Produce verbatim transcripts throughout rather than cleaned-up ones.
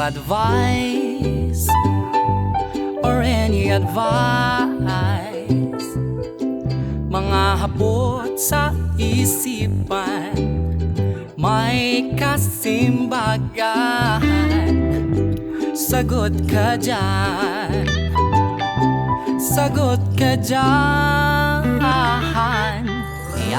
Advice or any advice, mga hapot sa isipan, may kasimbagan. Sagot ka dyan, sagot ka dyan.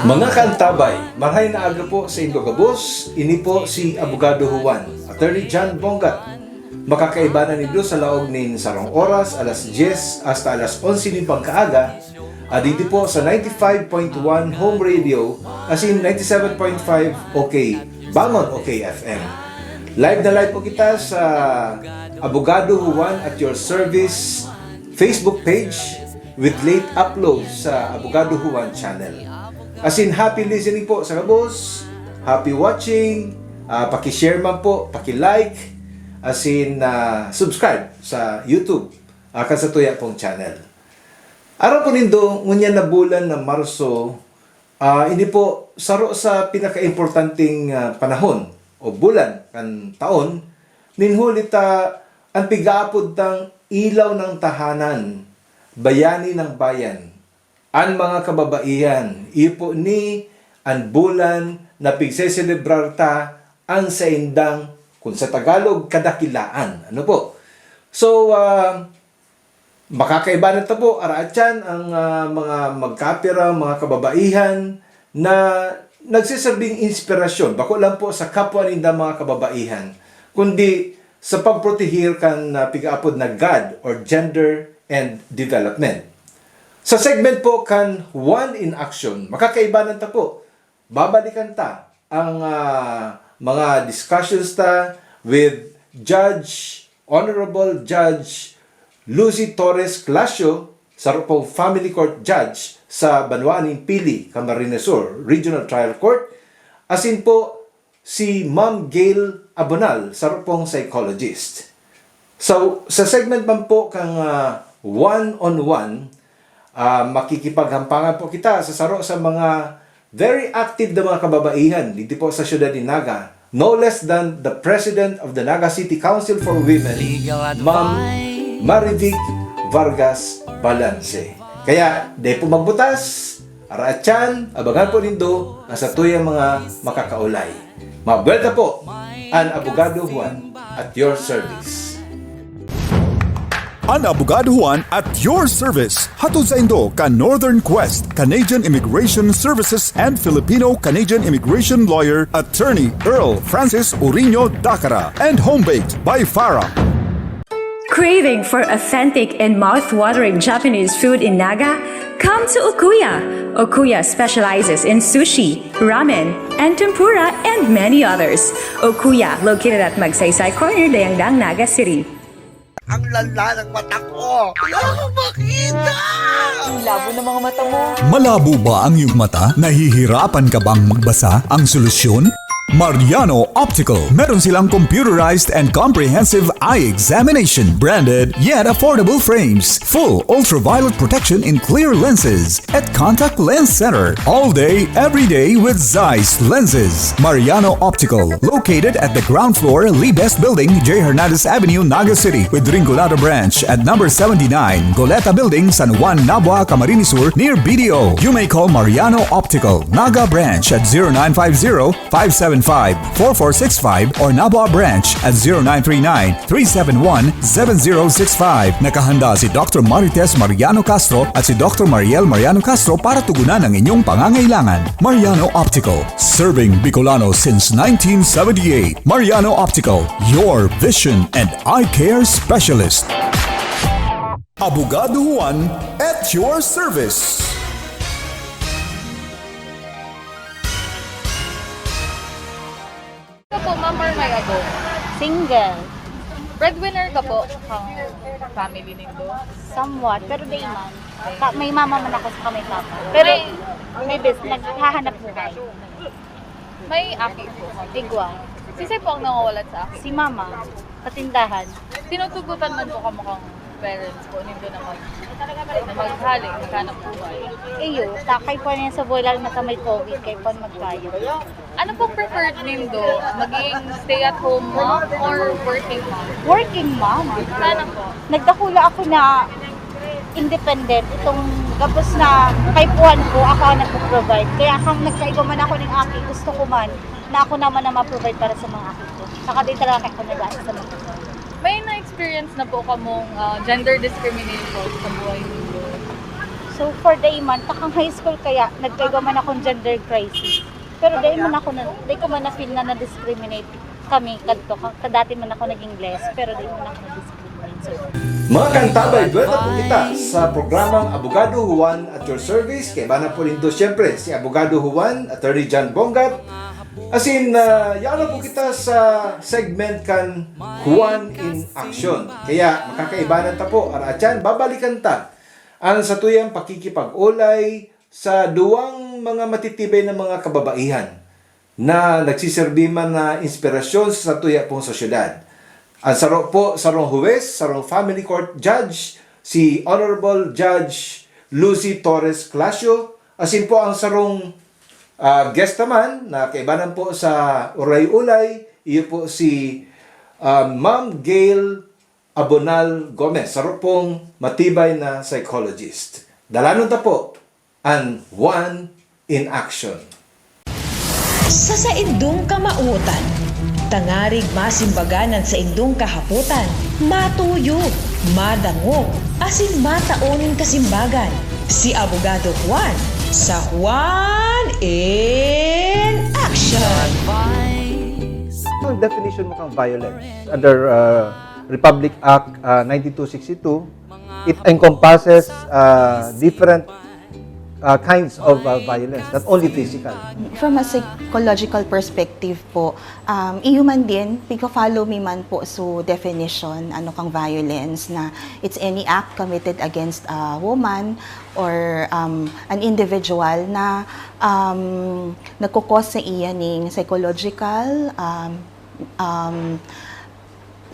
Mga kaantabay, marhay na aga po sa indo gabos. Ini po si Abogado Juan, Attorney John Bongat. Makakaibanan nindo sa laog nin sarong oras, alas dyes hasta alas onse nin pagkaaga, adidi po sa ninety-five point one Home Radio, as in ninety-seven point five OK, Bangon OK F M. Live na live po kita sa Abogado Juan at Your Service Facebook page with late upload sa Abogado Juan channel. As in, happy listening po sa gabos, happy watching, ah, paki-share man po, paki-like, as in, ah, subscribe sa YouTube, ah, kan satuya pong channel. Aram po nindo, ngunyan na bulan na Marso, ah, ini po saro sa pinakaimportanteng, ah, panahon o bulan kan taon, nin huli ta an pig-aapod tang Ilaw ng Tahanan, Bayani ng Bayan, an mga kababaihan, iyo po ni an bulan na pigseselebrar ta an saindang, kun sa Tagalog, kadakilaan. Ano po? So, ah, makakaibanan ta po, araatyan ang, ah, mga magkapirang mga kababaihan na nagsiserbing inspirasyon, bako lang po sa kapwa ninda mga kababaihan, kundi sa pagprotehir kan, ah, pig-aapod na GAD or Gender and Development. Sa segment po kan One in Action, makakaibanan ta po, babalikan ta ang, ah, mga discussions ta with Judge, Honorable Judge Lucy Torres Clasio, saro pong Family Court Judge sa Banwaan nin Pili, Camarines Sur Regional Trial Court, asin po si Ma'am Gail Abonal, saro pong psychologist. So, sa segment man po kang, ah, one-on-one, ah, makikipaghampangan po kita sa saro sa mga very active na mga kababaihan dito po sa siyudad ni Naga. No less than the President of the Naga City Council for Women, Ma'am Marivic Vargas Balance. Kaya, di po magbutas, araatyan, abangan po nindo ang satuyang mga makakaulay. Mabuelta po, an Abogado Juan at your service. An Abogado Juan at your service. Hatod saindo kan Northern Quest Canadian Immigration Services and Filipino-Canadian Immigration Lawyer Attorney Earl Francis Urino Dacara and Homebaked by Farah. Craving for authentic and mouth-watering Japanese food in Naga? Come to Okuya! Okuya specializes in sushi, ramen, and tempura, and many others. Okuya, located at Magsaysay Corner, Dayangdang, Naga City. Ang lala ng mata ko! Wala akong makita! Ang labo ng mga mata mo! Malabo ba ang iyong mata? Nahihirapan ka bang magbasa? Ang solusyon? Mariano Optical. Meron silang computerized and comprehensive eye examination, branded yet affordable frames, full ultraviolet protection in clear lenses, at Contact Lens Center. All day, every day with Zeiss Lenses. Mariano Optical, located at the ground floor, Lee Best Building, J Hernandez Avenue, Naga City, with Rinconada Branch at number seventy-nine, Goleta Building, San Juan, Nabua, Camarines Sur, near B D O. You may call Mariano Optical, Naga Branch at zero nine five zero, five seven five, four four six five or Nabua Branch at zero nine three nine, three seven one, seven zero six five. Nakahanda si Doctor Marites Mariano Castro at si Doctor Mariel Mariano Castro para tugunan ang inyong pangangailangan. Mariano Optical, serving Bicolano since nineteen seventy-eight. Mariano Optical, your vision and eye care specialist. Abogado Juan at your service. Ka po, ma'am, or may ago? Single. Breadwinner ka po? Ang family nindo? Somewhat, pero di man. Pa, may mama man ako sa may papa. Pero may, may business, naghahanap buhay. May aki po? Igwa. Sisay po ang nangawalat sa aki? Si mama, sa tindahan. Tinutugutan man po kamo kang Parents po nindo na mag-, na maghali, maghanap buhay. Iyo, takay po niya sa buhay, lalo na sa may covid, kay po magkayo. Ano pong preferred nindo? Maging stay-at-home mom or working mom? Working mom. Sana po. Nagdakula ako na independent. Itong gabos na kaipuhan ko, ako ang nagpo-provide. Kaya kung nagkaiba man ako ng aki, gusto ko man na ako naman na ma-provide para sa mga aki ko. Saka din talaga ako nag-aasa sa mga. May na-experience na po kamong ah, gender discrimination sa buhay nindo? So, for the man, takang high school kaya, nagkaiba man akong gender crisis. Pero dahil man ako na, dahil ko man na-feel na na-discriminate kami kadto, ka, kadati man ako naging less, pero dahil man ako na-discriminate. So, Mga kantabay, duweta po kita sa programang Abogado Juan at Your Service. Kaiba na po nindo, siyempre, si Abogado Juan, Attorney John Bongat. Asin, ah, yaon na po kita sa segment kan Juan in Action. Kaya, makakaibanan ta po, araatyan, babalikan ta ang satuyang pakikipag-olay sa duwang mga matitibay na mga kababaihan na nagsiserbi man na inspirasyon sa satuya pong sosyedad. Ang saro po, sarong huwes, sarong family court judge, si Honorable Judge Lucy Torres Clasio, asin po ang sarong ah, guest naman na kaibanan po sa Ulay-Ulay, iyo po si ah, Ma'am Gail Abonal Gomez, saro pong matibay na psychologist. Dalanon ta po an Juan in Action. Sa saindong kamawotan, tangarig masimbagan an saindong kahapotan, matuyog, madangog, asin matao nin kasimbagan. Si Abogado Juan sa Juan in Action. Ang definition mo kang violence under uh, Republic Act uh, ninety-two sixty-two, it encompasses uh, different uh, kinds of uh, violence, not only physical. From a psychological perspective po, um, iyo man din, pigfa-follow mi man po so definition, ano, kang violence, na it's any act committed against a woman or um, an individual na um, nagkukos sa iya ning psychological, um, um,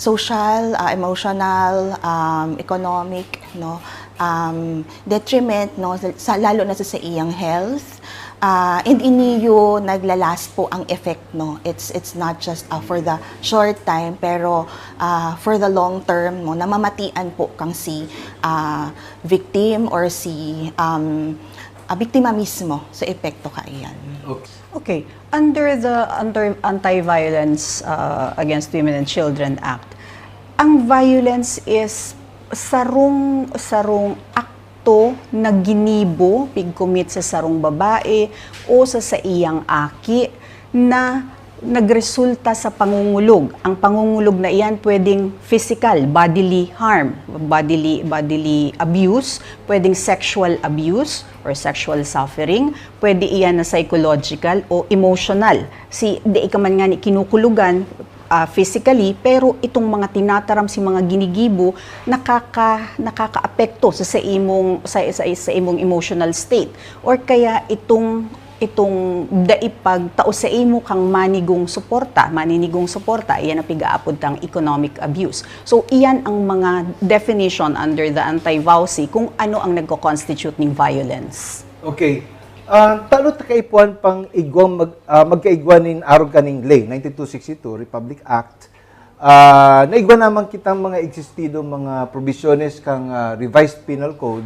social, ah, emotional, um, economic, no, um, detriment, no, sa, sa, lalo na sa, sa iyang health. Ah, and iniyo naglalast po ang effect, no. It's, it's not just, ah, for the short time, pero, ah, for the long term, no, namamatian po kang si, ah, victim or si, um, ah, biktima mismo sa epekto kaiyan. Okay. Okay. Under the, under Anti-Violence, uh, Against Women and Children Act, ang violence is sarong, sarong akto na ginibo, pigcommit sa sarong babae o sa saiyang aki na nagresulta sa pangungulog. Ang pangungulog na iyan pwedeng physical, bodily harm, bodily, bodily abuse, pwedeng sexual abuse or sexual suffering, pwede iyan na psychological o emotional. Si, di ka man ngani kinukulugan, ah, physically, pero itong mga tinataram si mga ginigibo, nakaka-, nakakaapekto sa, sa imong, sa, sa, sa imong emotional state. Or kaya itong, itong dai pagtao sa imo kang manigong suporta, maninigong suporta, iyan ang pigaapod tang economic abuse. So, iyan ang mga definition under the anti-VAWC kung ano ang nagko-constitute ning violence. Okay. Ah, tano ta kaipuhan pang igwang mag-, ah, magkaigwa nin arog kaning Ley ninety-two sixty-two, Republic Act, ah, naigwa naman kitang mga existido, mga provisiones kang, ah, Revised Penal Code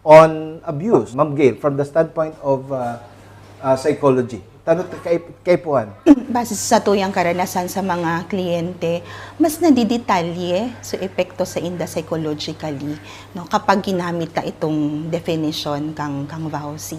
on abuse, Ma'am Gail, from the standpoint of, ah, ah, psychology. Tano ta kaip-, kaipuhan? Base sa tuyang karanasan sa mga kliyente, mas nadidetalye sa epekto sa inda psychologically, no, kapag ginamit ta itong definition kang, kang VAWC.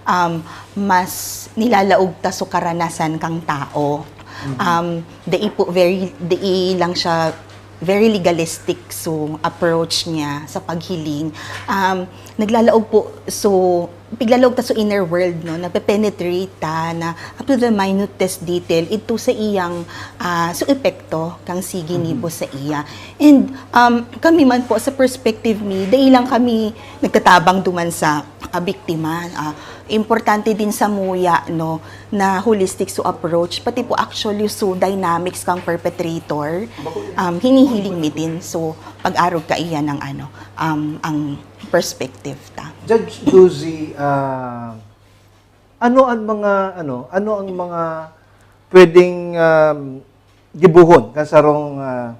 Um, mas nilalaog ta so karanasan kang tao. Mhm. Um, dai po very, dai lang siya very legalistic so approach niya sa paghiling. Um, naglalaog po so piglalog ta sa inner world, no? Nagpe-penetrate ta na up to the minutest detail, ito sa iyang, ah, sa epekto kang sige ni boss sa iya. And, um, kami man po sa perspective mi, dai lang kami nagtatabang duman sa, ah, biktima. Ah, importante din sa muya, no, na holistic so approach, pati po actually so dynamics kang perpetrator, um, hinihiling mi din. So, pag-arog kaiyan ng ano, um, ang perspective ta. Judge Lucy, ah, ano ang mga ano, ano ang mga pwedeng um, gibuhon kan sarong ah,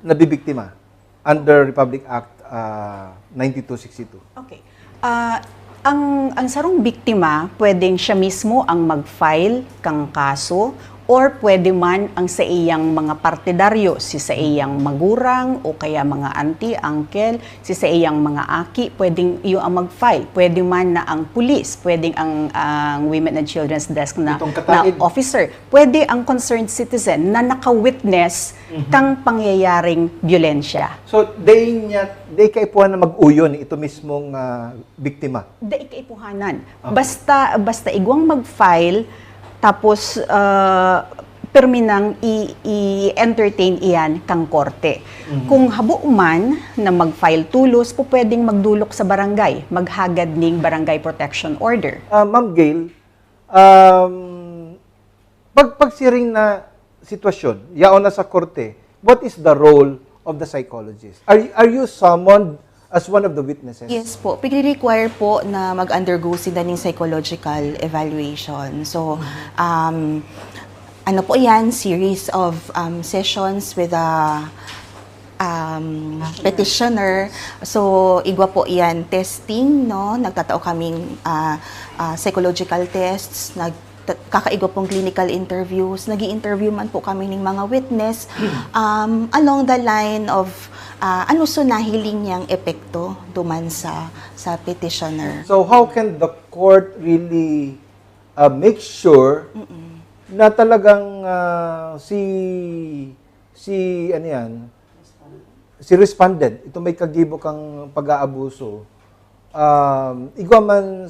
nabibiktima under Republic Act ah, ninety-two sixty-two? Okay. Ah, ang ang sarong biktima, pwedeng siya mismo ang mag-file kang kaso, or pwede man ang sa iyang mga partidaryo, si sa iyang magurang o kaya mga auntie, uncle, si sa iyang mga aki, pwedeng iyo ang mag-file. Pwede man na ang pulis, pwedeng ang, ang Women and Children's Desk na, Itong na kataid. Officer, pwede ang concerned citizen na naka-witness kang pangyayaring byolensya. So, dai niya, dai kaipuhan na mag-uyon ito mismong ah, biktima. Dai kaipuhanan. Basta basta igwang mag-file, tapos ah, pirmi nang i- i-entertain iyan kang korte. Kung habo man na mag-file tolos, po pwedeng magdolok sa barangay, maghagad ning barangay protection order. Ah, Ma'am Gail, um, pag pagsiring na sitwasyon, yaon na sa korte, what is the role of the psychologist? Are, are you summoned as one of the witnesses? Yes po. Pigre-require po na mag-undergo sinda ning psychological evaluation. So, um, ano po yan, series of um, sessions with a um, petitioner. So, igwa po yan testing, no? Nagtatao kaming ah, ah, psychological tests, nag kakaigwa pong clinical interviews, nag interview man po kami ng mga witness um, along the line of ah, ano so nahiling niyang epekto duman sa sa petitioner. So how can the court really uh, make sure na talagang uh, si si ano yan, si respondent, ito may kagibo kang pag-aabuso, um, igwa man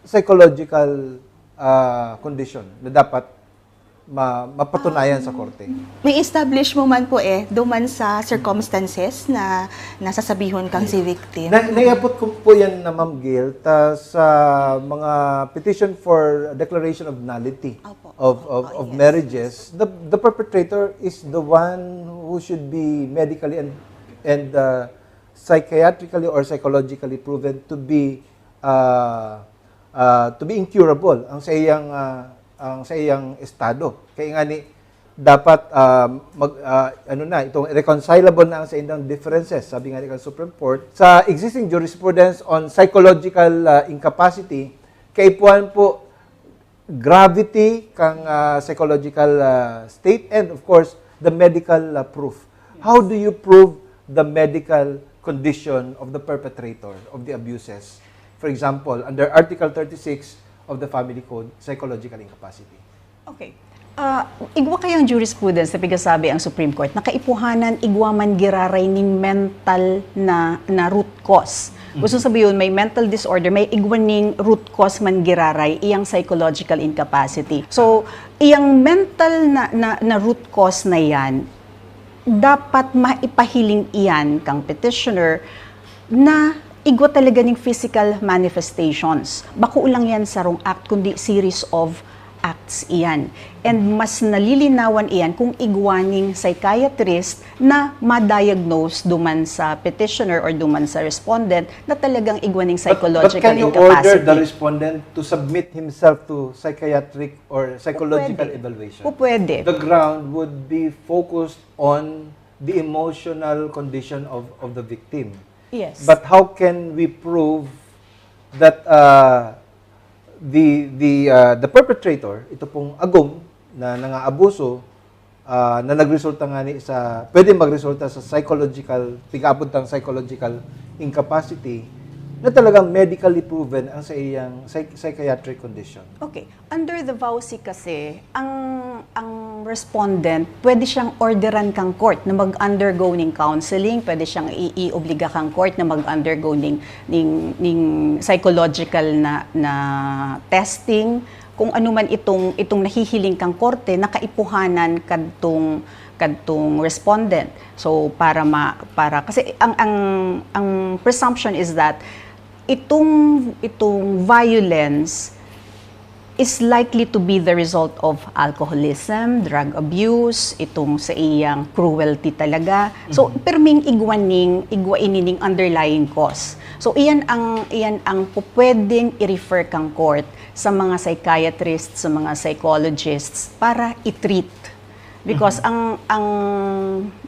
psychological uh, condition na dapat ma- mapatunayan sa korte. May establish mo man po eh, duman sa circumstances na nasasabihon kang si victim. Na, naiabot ko po yan na Ma'am Gail ta sa mga petition for declaration of nullity Opo. of, of, Oh, of yes. marriages. The, the perpetrator is the one who should be medically and, and uh, psychiatrically or psychologically proven to be uh, uh, to be incurable ang sa iyang uh, ang sa iyang estado. Kaya nga ni dapat uh, mag uh, ano na itong reconcilable na ang sa ilang differences, sabi nga ni kan Supreme Court sa existing jurisprudence on psychological uh, incapacity. Kaipuhan po gravity kang uh, psychological uh, state and of course the medical uh, proof. How do you prove the medical condition of the perpetrator of the abuses? For example, under Article thirty-six of the Family Code, psychological incapacity. Okay. Ah, igwa kayang jurisprudence na pigasabi ang Supreme Court na kaipuhanan igwa man giraray ning mental na, na root cause. Gusto sabihin, may mental disorder, may igwa ning root cause man giraray, iyang psychological incapacity. So, iyang mental na, na, na root cause na yan, dapat maipahiling iyan kang petitioner na igwa talaga ning physical manifestations. Bako lang yan sarong act, kundi series of acts iyan. And mas nalilinawan iyan kung igwa ning psychiatrist na ma-diagnose duman sa petitioner or duman sa respondent na talagang igwa ning But, but psychological can you order incapacity. The respondent to submit himself to psychiatric or psychological Pwede. Evaluation? Pwede. The ground would be focused on the emotional condition of, of the victim. Yes. But how can we prove that uh, the the uh, the perpetrator, ito pong agom na nangaabuso uh, na nagresulta nga ni sa pwede magresulta sa psychological, pig-aabot tang psychological incapacity, na talagang medically proven ang sa iyang psych- psychiatric condition. Okay. Under the VAWC kasi, ang ang respondent, pwede siyang orderan kang court na mag-undergo ning counseling, pwede siyang i- i-obliga kang court na mag-undergo ning, ning, ning psychological na, na testing, kung ano man itong, itong nahihiling kang korte na kaipuhanan kadtong, kadtong respondent. So, para ma, para, kasi ang, ang, ang presumption is that itong, itong violence is likely to be the result of alcoholism, drug abuse, itong sa iyang cruelty talaga. So, perming igwa ning, igwa ini ning underlying cause. So, iyan ang, iyan ang pupwedeng i-refer kang court sa mga psychiatrists, sa mga psychologists para i-treat. Because ang ang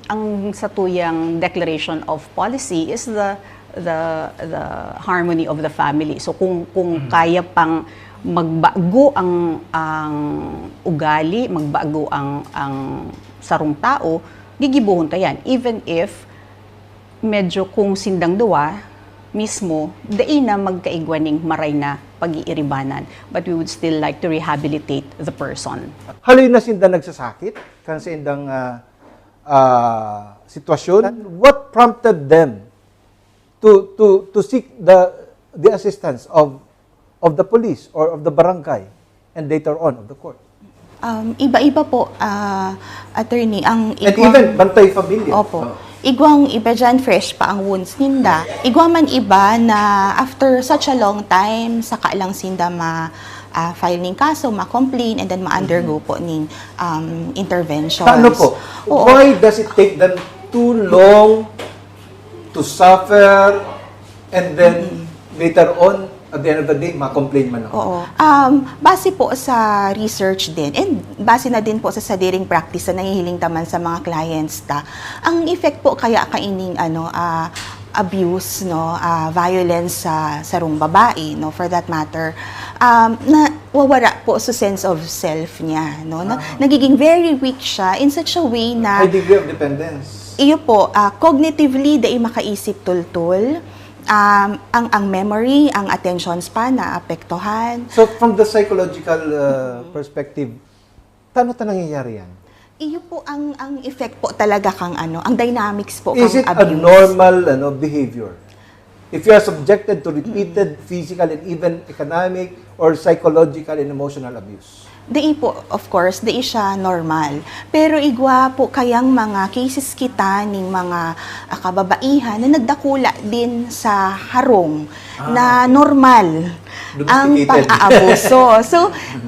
ang satuyang declaration of policy is the the the harmony of the family. So kung kung kaya pang magbago ang ang ugali, magbago ang ang sarong tao, gigibohon ta yan. Even if medyo kung sindang duwa mismo, dai na magkaigwa ning maray na pag-iiribanan. But we would still like to rehabilitate the person. Haloy na sinda nagsasakit kan sa indang ah, ah, sitwasyon. What prompted them to to to seek the the assistance of of the police or of the barangay and later on of the court? Um, iba-iba po, ah, attorney, ang And even bantay pamilya. Opo. Oh. Igwang iba dyan, fresh pa ang wounds ninda. Igwa man iba na after such a long time, saka lang sinda ma-file ning kaso, ma-complain, and then ma-undergo po ning um, interventions. Paano po? Oo. Why does it take them too long to suffer and then later on, at the end of the day, ma-complain man ako? Oo. Um, base po sa research din, and base na din po sa sadiring practice na nahihiling taman sa mga clients ta, ang effect po kaya kaining ano, ah, abuse, no, ah, violence sa sarong babae, no, for that matter, um, na wawara po sa sense of self niya, no? Na, nagiging very weak siya in such a way na High degree of dependence. Iyo po, ah, cognitively, dai makaisip tultol. Um, ang, ang memory, ang attention span, naapektuhan. So from the psychological uh, perspective, paano ta nangyayari yan? Iyo po ang ang effect po talaga kang ano, ang dynamics po Is kang it a abuse. normal ano, behavior? If you are subjected to repeated physical and even economic or psychological and emotional abuse? Dai po, of course, dai siya normal. Pero igwa po kayang mga cases kita ning mga ah, kababaihan na nagdakula din sa harong na normal ang Domesticated. pang-aabuso. So,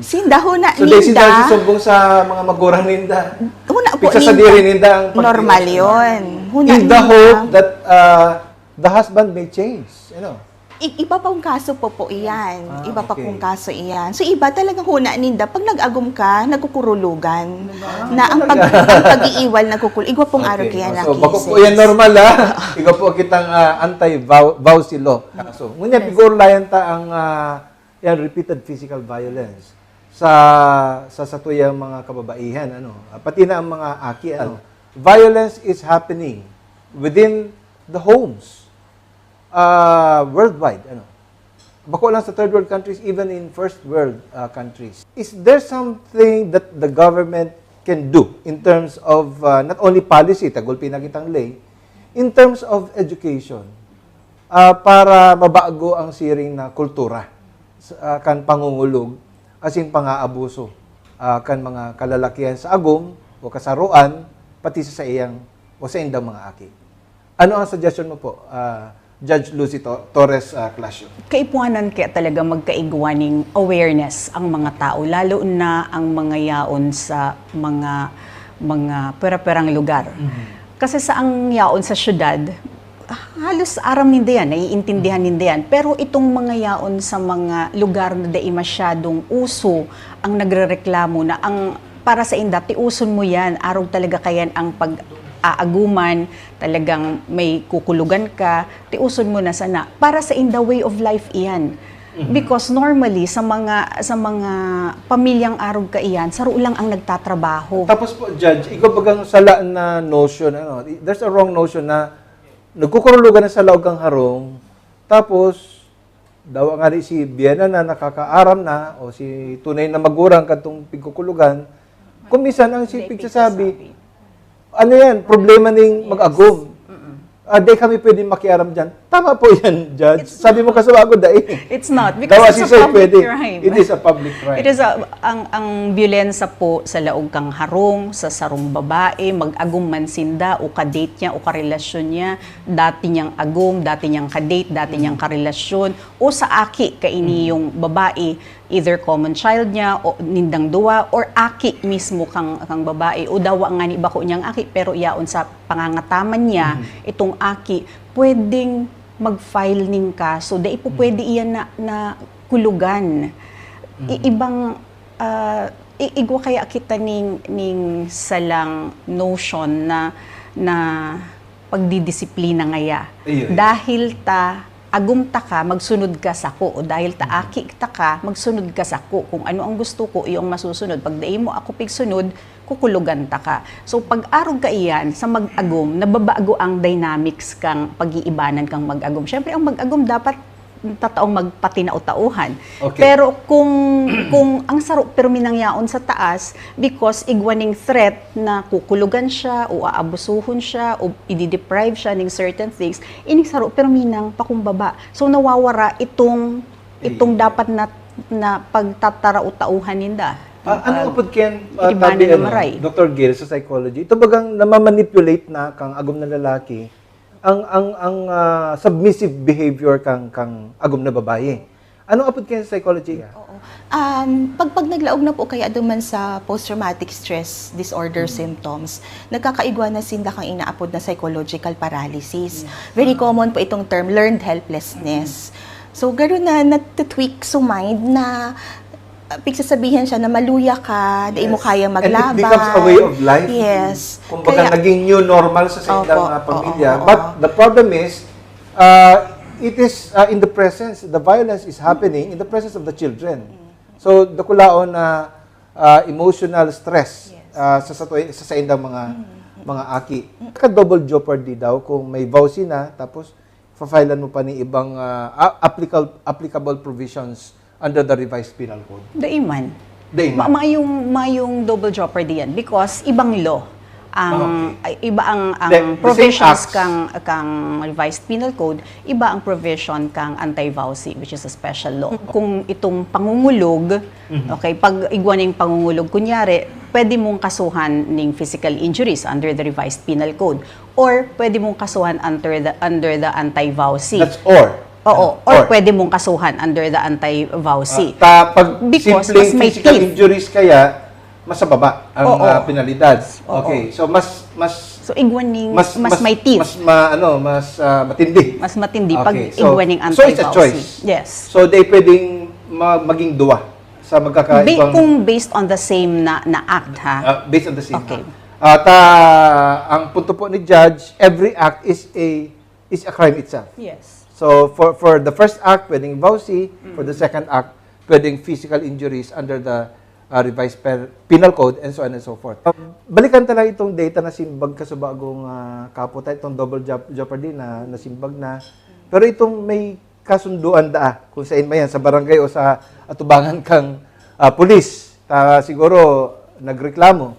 sinda huna So, dahil sila ninda, susumbong sa mga magurang ninda, huna po pigsasadiri ninda ang pag- normal yon. Huna in the ninda. Hope that uh, the husband may change. You know? I- iba pang kaso po po iyan. Ah, Iba pa okay. pong kaso iyan. So iba talagang huna ninda, pag nag-agom ka, nagkukurulugan. Na ang, pag, ang pag-iiwal nagkukul... Igwa pong Okay. arog yan na So, bako cases. po yan normal ha. Iba po kitang uh, anti-vowsy law. So, ngunyan, pigurlayan ta ang uh, yan, repeated physical violence sa sa satuyang mga kababaihan, ano, ah, pati na ang mga aki, ano. Violence is happening within the homes uh, worldwide, ano. Bako lang sa third world countries, even in first world uh, countries. Is there something that the government can do in terms of uh, not only policy, tagulpi na kitang ley, in terms of education, uh, para mabago ang siring na kultura sa- uh, kan pangungulog asin pangaabuso uh, kan mga kalalakihan sa agom o kasaroan, pati sa saiyang o sa indang mga aki. Ano ang suggestion mo po, ah, Judge Lucy To- Torres ah, Clasio? Kaipuhanan kaya talaga magkaigwa ning awareness ang mga tao, lalo na ang mga yaon sa mga mga pera-perang lugar. Kasi sa ang yaon sa syudad, halos aram ninda yan, naiintindihan ninda yan. Pero itong mga yaon sa mga lugar na dai masyadong uso, ang nagrereklamo na ang para sa inda, tiuson mo yan, arog talaga kayan ang pag-aaguman, talagang may kukulugan ka, tiuson mo na sana. Para sa inda, way of life iyan. Because normally, sa mga sa mga pamilyang arog kaiyan, saro lang ang nagtatrabaho. Tapos po, Judge, ikaw bagang sala na notion, ano, there's a wrong notion na nagkukurulugan na sa laog kang harong, tapos Dawa nga di si biyana na nakakaaram na o si tunay na magurang kadtong pigkukulogan, kung minsan ang si pigsasabi, ano yan, problema ning mag-agom. Ah, di kami pwede makiaram dyan. Tama po yan, Judge. Sabi mo kasi ako, dai. It's not, because Dawa it's si a Sir public pwede. crime. It is a public crime. It is a, ang, ang biyolensya po sa laog kang harong, sa sarong babae, mag-agom man sinda, o ka-date niya, o karelasyon niya, dati niyang agom, dati niyang ka-date, dati niyang karelasyon, o sa aki kaini yung babae, either common child niya, o nindang duwa, or aki mismo kang, kang babae, o dawa nga ni bako niyang aki, pero yaon sa pangangataman niya, itong aki, pwedeng mag-file ning kaso. Dai po pwede iyan na, na kulugan. I- ibang, ah, i- igwa kaya kita ning, ning salang notion na, na pagdidisiplina ngaya. Iyo, iyo. Dahil ta, agom ta ka, magsunod ka sako. O dahil ta aki ta ka, magsunod ka sako. Kung ano ang gusto ko, iyo ang masusunod. Pag dai mo ako pigsunod, kukulugan ta ka. So, pag-arog kaiyan sa mag-agom, nababago ang dynamics kang pag-iibanan kang mag-agom. Siyempre, ang mag-agom dapat tataong magpatinao-taohan. Okay. Pero kung kung ang saro pirmi nang yaon sa taas, because igwa ning threat na kukulugan siya o aabusuhon siya o i-deprive siya ning certain things, ining saro pirmi nang pakumbaba. So, nawawara itong itong Iya. dapat na na pagtatarao-tauhan ninda. Ah, ano Pag- apod ken uh, ibanan tabi, na ano, maray. Doctor Gill, sa psychology? Ito bagang namamanipulate na kang agom na lalaki ang ang ang ah, submissive behavior kang kang agom na babayi. Ano apod ken sa psychology? Oo. Um, pag, pag naglaog na po kaya duman sa post-traumatic stress disorder symptoms, nagkakaigwa na sinda kang inaapod na psychological paralysis. Very common po itong term, learned helplessness. So, garo na nat-tweak so mind na uh, pigsasabihan siya na maluya ka, dai mo Yes. kaya And it maglaban. becomes a way of life. Yes. Kumbaga, Kaya- naging new normal sa sa Opo, ilang mga pamilya. oo, oo. But the problem is, uh, it is uh, in the presence, the violence is happening in the presence of the children. So, dakulaon na uh, emotional stress Yes. uh, sa, sa, sa, sa indang mga mga aki. Ka-double jeopardy daw kung may VAWC na, tapos fa-filean mo pa ni ibang uh, a- applicable, applicable provisions under the revised penal code. Dai man. Dai Ma- man. mayong, mayong double jeopardy yan because ibang law. Ang, Ah, okay. ay, iba ang, ang The- the same provisions acts. kang, kang revised penal code, iba ang provision kang anti-VAWC, which is a special law. Kung itong pangungulog, okay, pag igwa ning pangungulog, kunyari, pwede mong kasuhan ning physical injuries under the revised penal code or pwede mong kasuhan under the, under the anti-VAWC. That's or. Oo, Ano? or pwede mong kasuhan under the anti-VAWC. Ah, ta, pag Because simpleng mas may physical teeth. injuries kaya, mas mababa ang Oo. ah, penalidad. Oo. Okay, so mas mas So, igwa ning mas, mas, may teeth. Mas ma, ano, mas ah, matindi. Mas matindi pag Okay, so- igwa ning so it's a anti-VAWC. choice. Yes. So they pwedeng ma- maging duwa sa Ba- magkakaibang kung based on the same na, na act, ha? Ah, based on the same Okay. act. At ah, ang punto po ni Judge, every act is a is a crime itself. Yes. So for for the first act, pwedeng VAWC. For the second act, pwedeng physical injuries under the ah, revised per, penal code and so on and so forth. Um, balikan ta lang itong data na simbag kasubagong uh, kaputa, itong double jeop- jeopardy na nasimbag na. Pero itong may kasunduan daa, kung saan man yan, sa barangay o sa atubangan kang ah, pulis, ta, siguro nagreklamo.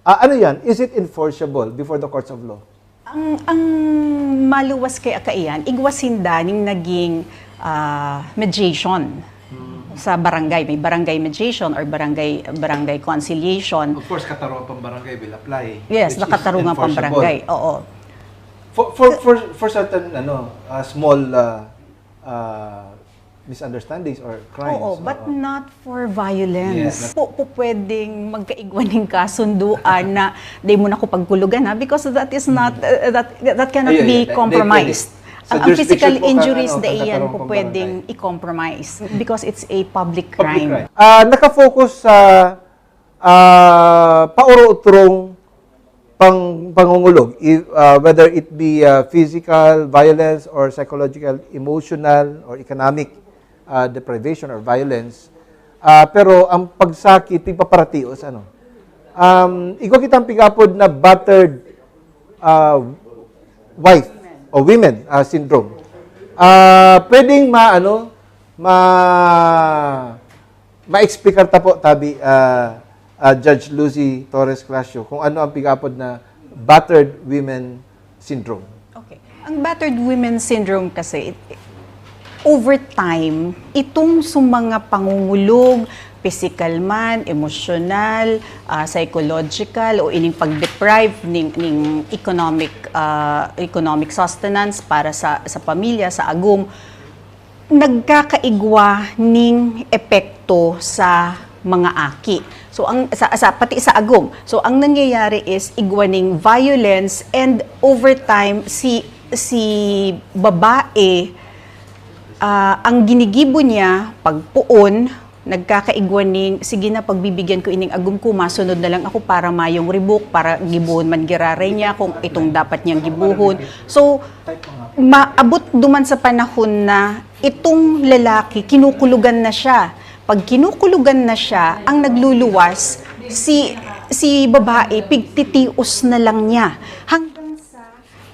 Ah, ano yan? Is it enforceable before the courts of law? Ang, ang maluwas kaya kaiyan, igwa sinda ning naging ah, mediation sa barangay. May barangay mediation or barangay barangay conciliation. Of course, katarungan pang barangay will apply. Yes, which is nakatarungan pang enforceable. barangay. Oo. For, for, for, for certain ano, uh, small uh, uh, misunderstandings or crimes. Oo, but oo. Not for violence. Yes. Po, po pwedeng magkaigwa ning kasunduan na di mo na ko pagkulugan, ha, because that is not uh, that that cannot Ayun, be ayun, ayun, compromised. ayun. Sa Ang, ang physical jurisdiction po, injuries ano, dai yan katatarong po pang pwedeng barangay. I-compromise because it's a public Public crime. crime. Ah, nakafocus sa ah, pauro-utrong pang pangungulog, i- ah, whether it be ah, physical violence or psychological, emotional or economic ah, deprivation or violence. Ah, pero ang pagsakit, tigpaparatios, ano? Um, igwa kitang pigapod na battered ah, wife o women ah, syndrome. Ah, pwedeng ma ano, Ma-, ma-explicar ta po, tabi, ah, ah, Judge Lucy Torres Clasio, kung ano ang pig-apod na battered women syndrome. Okay. Ang battered women syndrome kasi, it, over time, itong sa mga pangungulog, physical man, emosyonal, ah, psychological, o ining pag-deprive ning, ning economic, ah, economic sustenance para sa, sa pamilya, sa agom, nagkakaigwa ning epekto sa mga aki. So ang sa, sa pati sa agom. So ang nangyayari is igwa ning violence, and over time si si babae, ah, ang ginigibo niya pagpoon, nagkakaigwa ning, sige na, pagbibigyan ko ining agom ko, masunod na lang ako para mayong ribok, para gibohon man giraray niya kung itong dapat niyang gibohon. So maabot duman sa panahon na itong lalaki, kinukulugan na siya. Pag kinukulugan na siya, ang nagluluwas, si, si babae, pigtitios na lang niya. Hanggang sa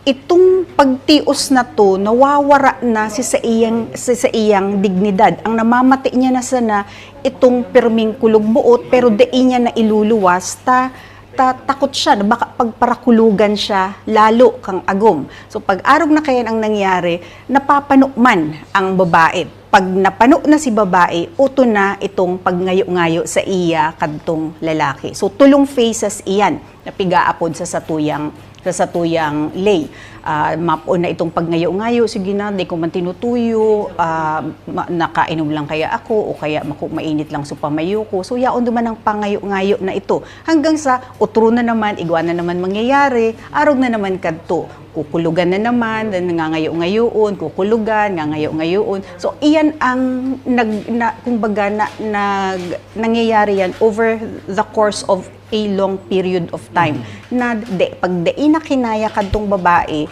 itong pagtios na to, nawawara na si sa iyang, si sa iyang dignidad. Ang namamati niya na sana itong pirming kulog buot, pero dai niya na iluluwas, ta, ta, takot siya na baka pagparakulugan siya lalo kang agom. So pag arog na kayan ang nangyari, napapano man ang babae. Pag napano na si babae, uto na itong pagngayo-ngayo sa iya kadtong lalaki. So tulong phases iyan na pigaapod sa satuyang sa satuyang lay. Ah, mapoon na itong pagngayo-ngayo, sige na, di ko man tinutuyo, ah, ma- nakainom lang kaya ako, o kaya maku- mainit lang sa pamayo ko. So yaon duman ang pangayo-ngayo na ito. Hanggang sa utro na naman, igwa na naman mangyayari, arog na naman kadto. Kukulugan na naman, then nangangayo-ngayoon, kukulugan, ngangayo-ngayoon. So iyan ang nag, na, kumbaga, na, nag, nangyayari yan over the course of a long period of time. Na de, pag dai na kinaya kadtong babae,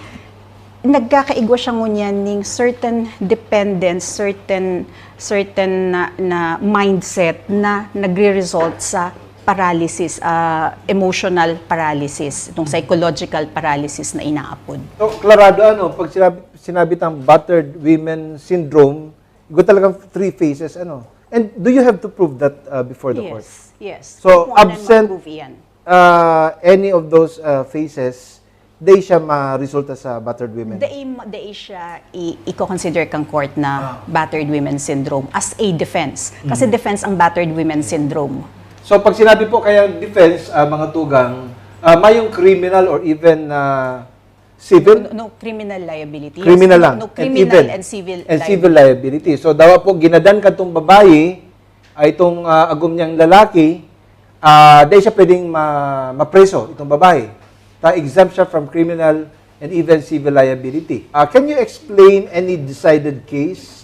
nagkakaigwa siya ngunyan ning certain dependence, certain certain na, na mindset na nagre-result sa paralysis, ah, emotional paralysis, itong psychological paralysis na inaapod. So, klarado ano, pag sinabi, sinabi tang battered women syndrome, igo talagang three phases, ano. And do you have to prove that uh, before the court? Yes, yes. So, Kung ano absent ma-prove yan. uh, any of those uh, phases, di siya maresulta sa battered women. Dai, dai siya i- i-consider kang court na battered women syndrome as a defense. Kasi defense ang battered women syndrome. So pag sinabi po kaya defense, ah, mga tugang, ah, mayong criminal or even ah, civil? No, no criminal liability. Criminal Yes, lang. No, no And criminal even- and civil And liability. civil liability. So dawa po ginadan kadtong babayi, ay itong ah, agom niyang lalaki, ah, di siya pwedeng ma- mapreso, itong babayi. Ta exempt siya from criminal and even civil liability. Ah, can you explain any decided case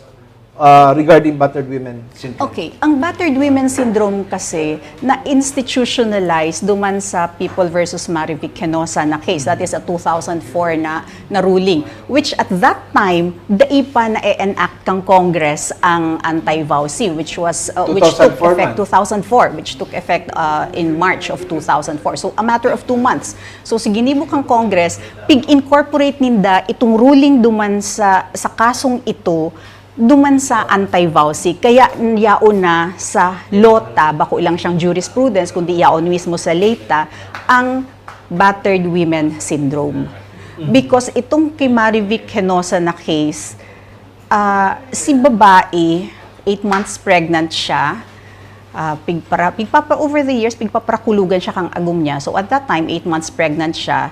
uh, regarding battered women syndrome? Okay, ang battered women syndrome kasi na-institutionalize duman sa People versus Marivic Henosa na case. That is a two thousand four na, na ruling, which at that time, dai pa na-enact kang Congress ang anti-VAWC, which was uh, which took two thousand four effect man. two thousand four, which took effect uh, in March of two thousand four. So a matter of two months. So si ginibo kang Congress, pig-incorporate ninda itong ruling duman sa sa kasong ito duman sa anti-VAWC. Kaya yaon na sa law ta, bako lang siyang jurisprudence, kundi yaon mismo sa lay ta, ang battered women syndrome. Because itong kay Marivic Henosa na case, ah, si babae, eight months pregnant siya, ah, pigpara, pigpapa, over the years, pigpaprakulugan siya kang agom niya. So at that time, eight months pregnant siya,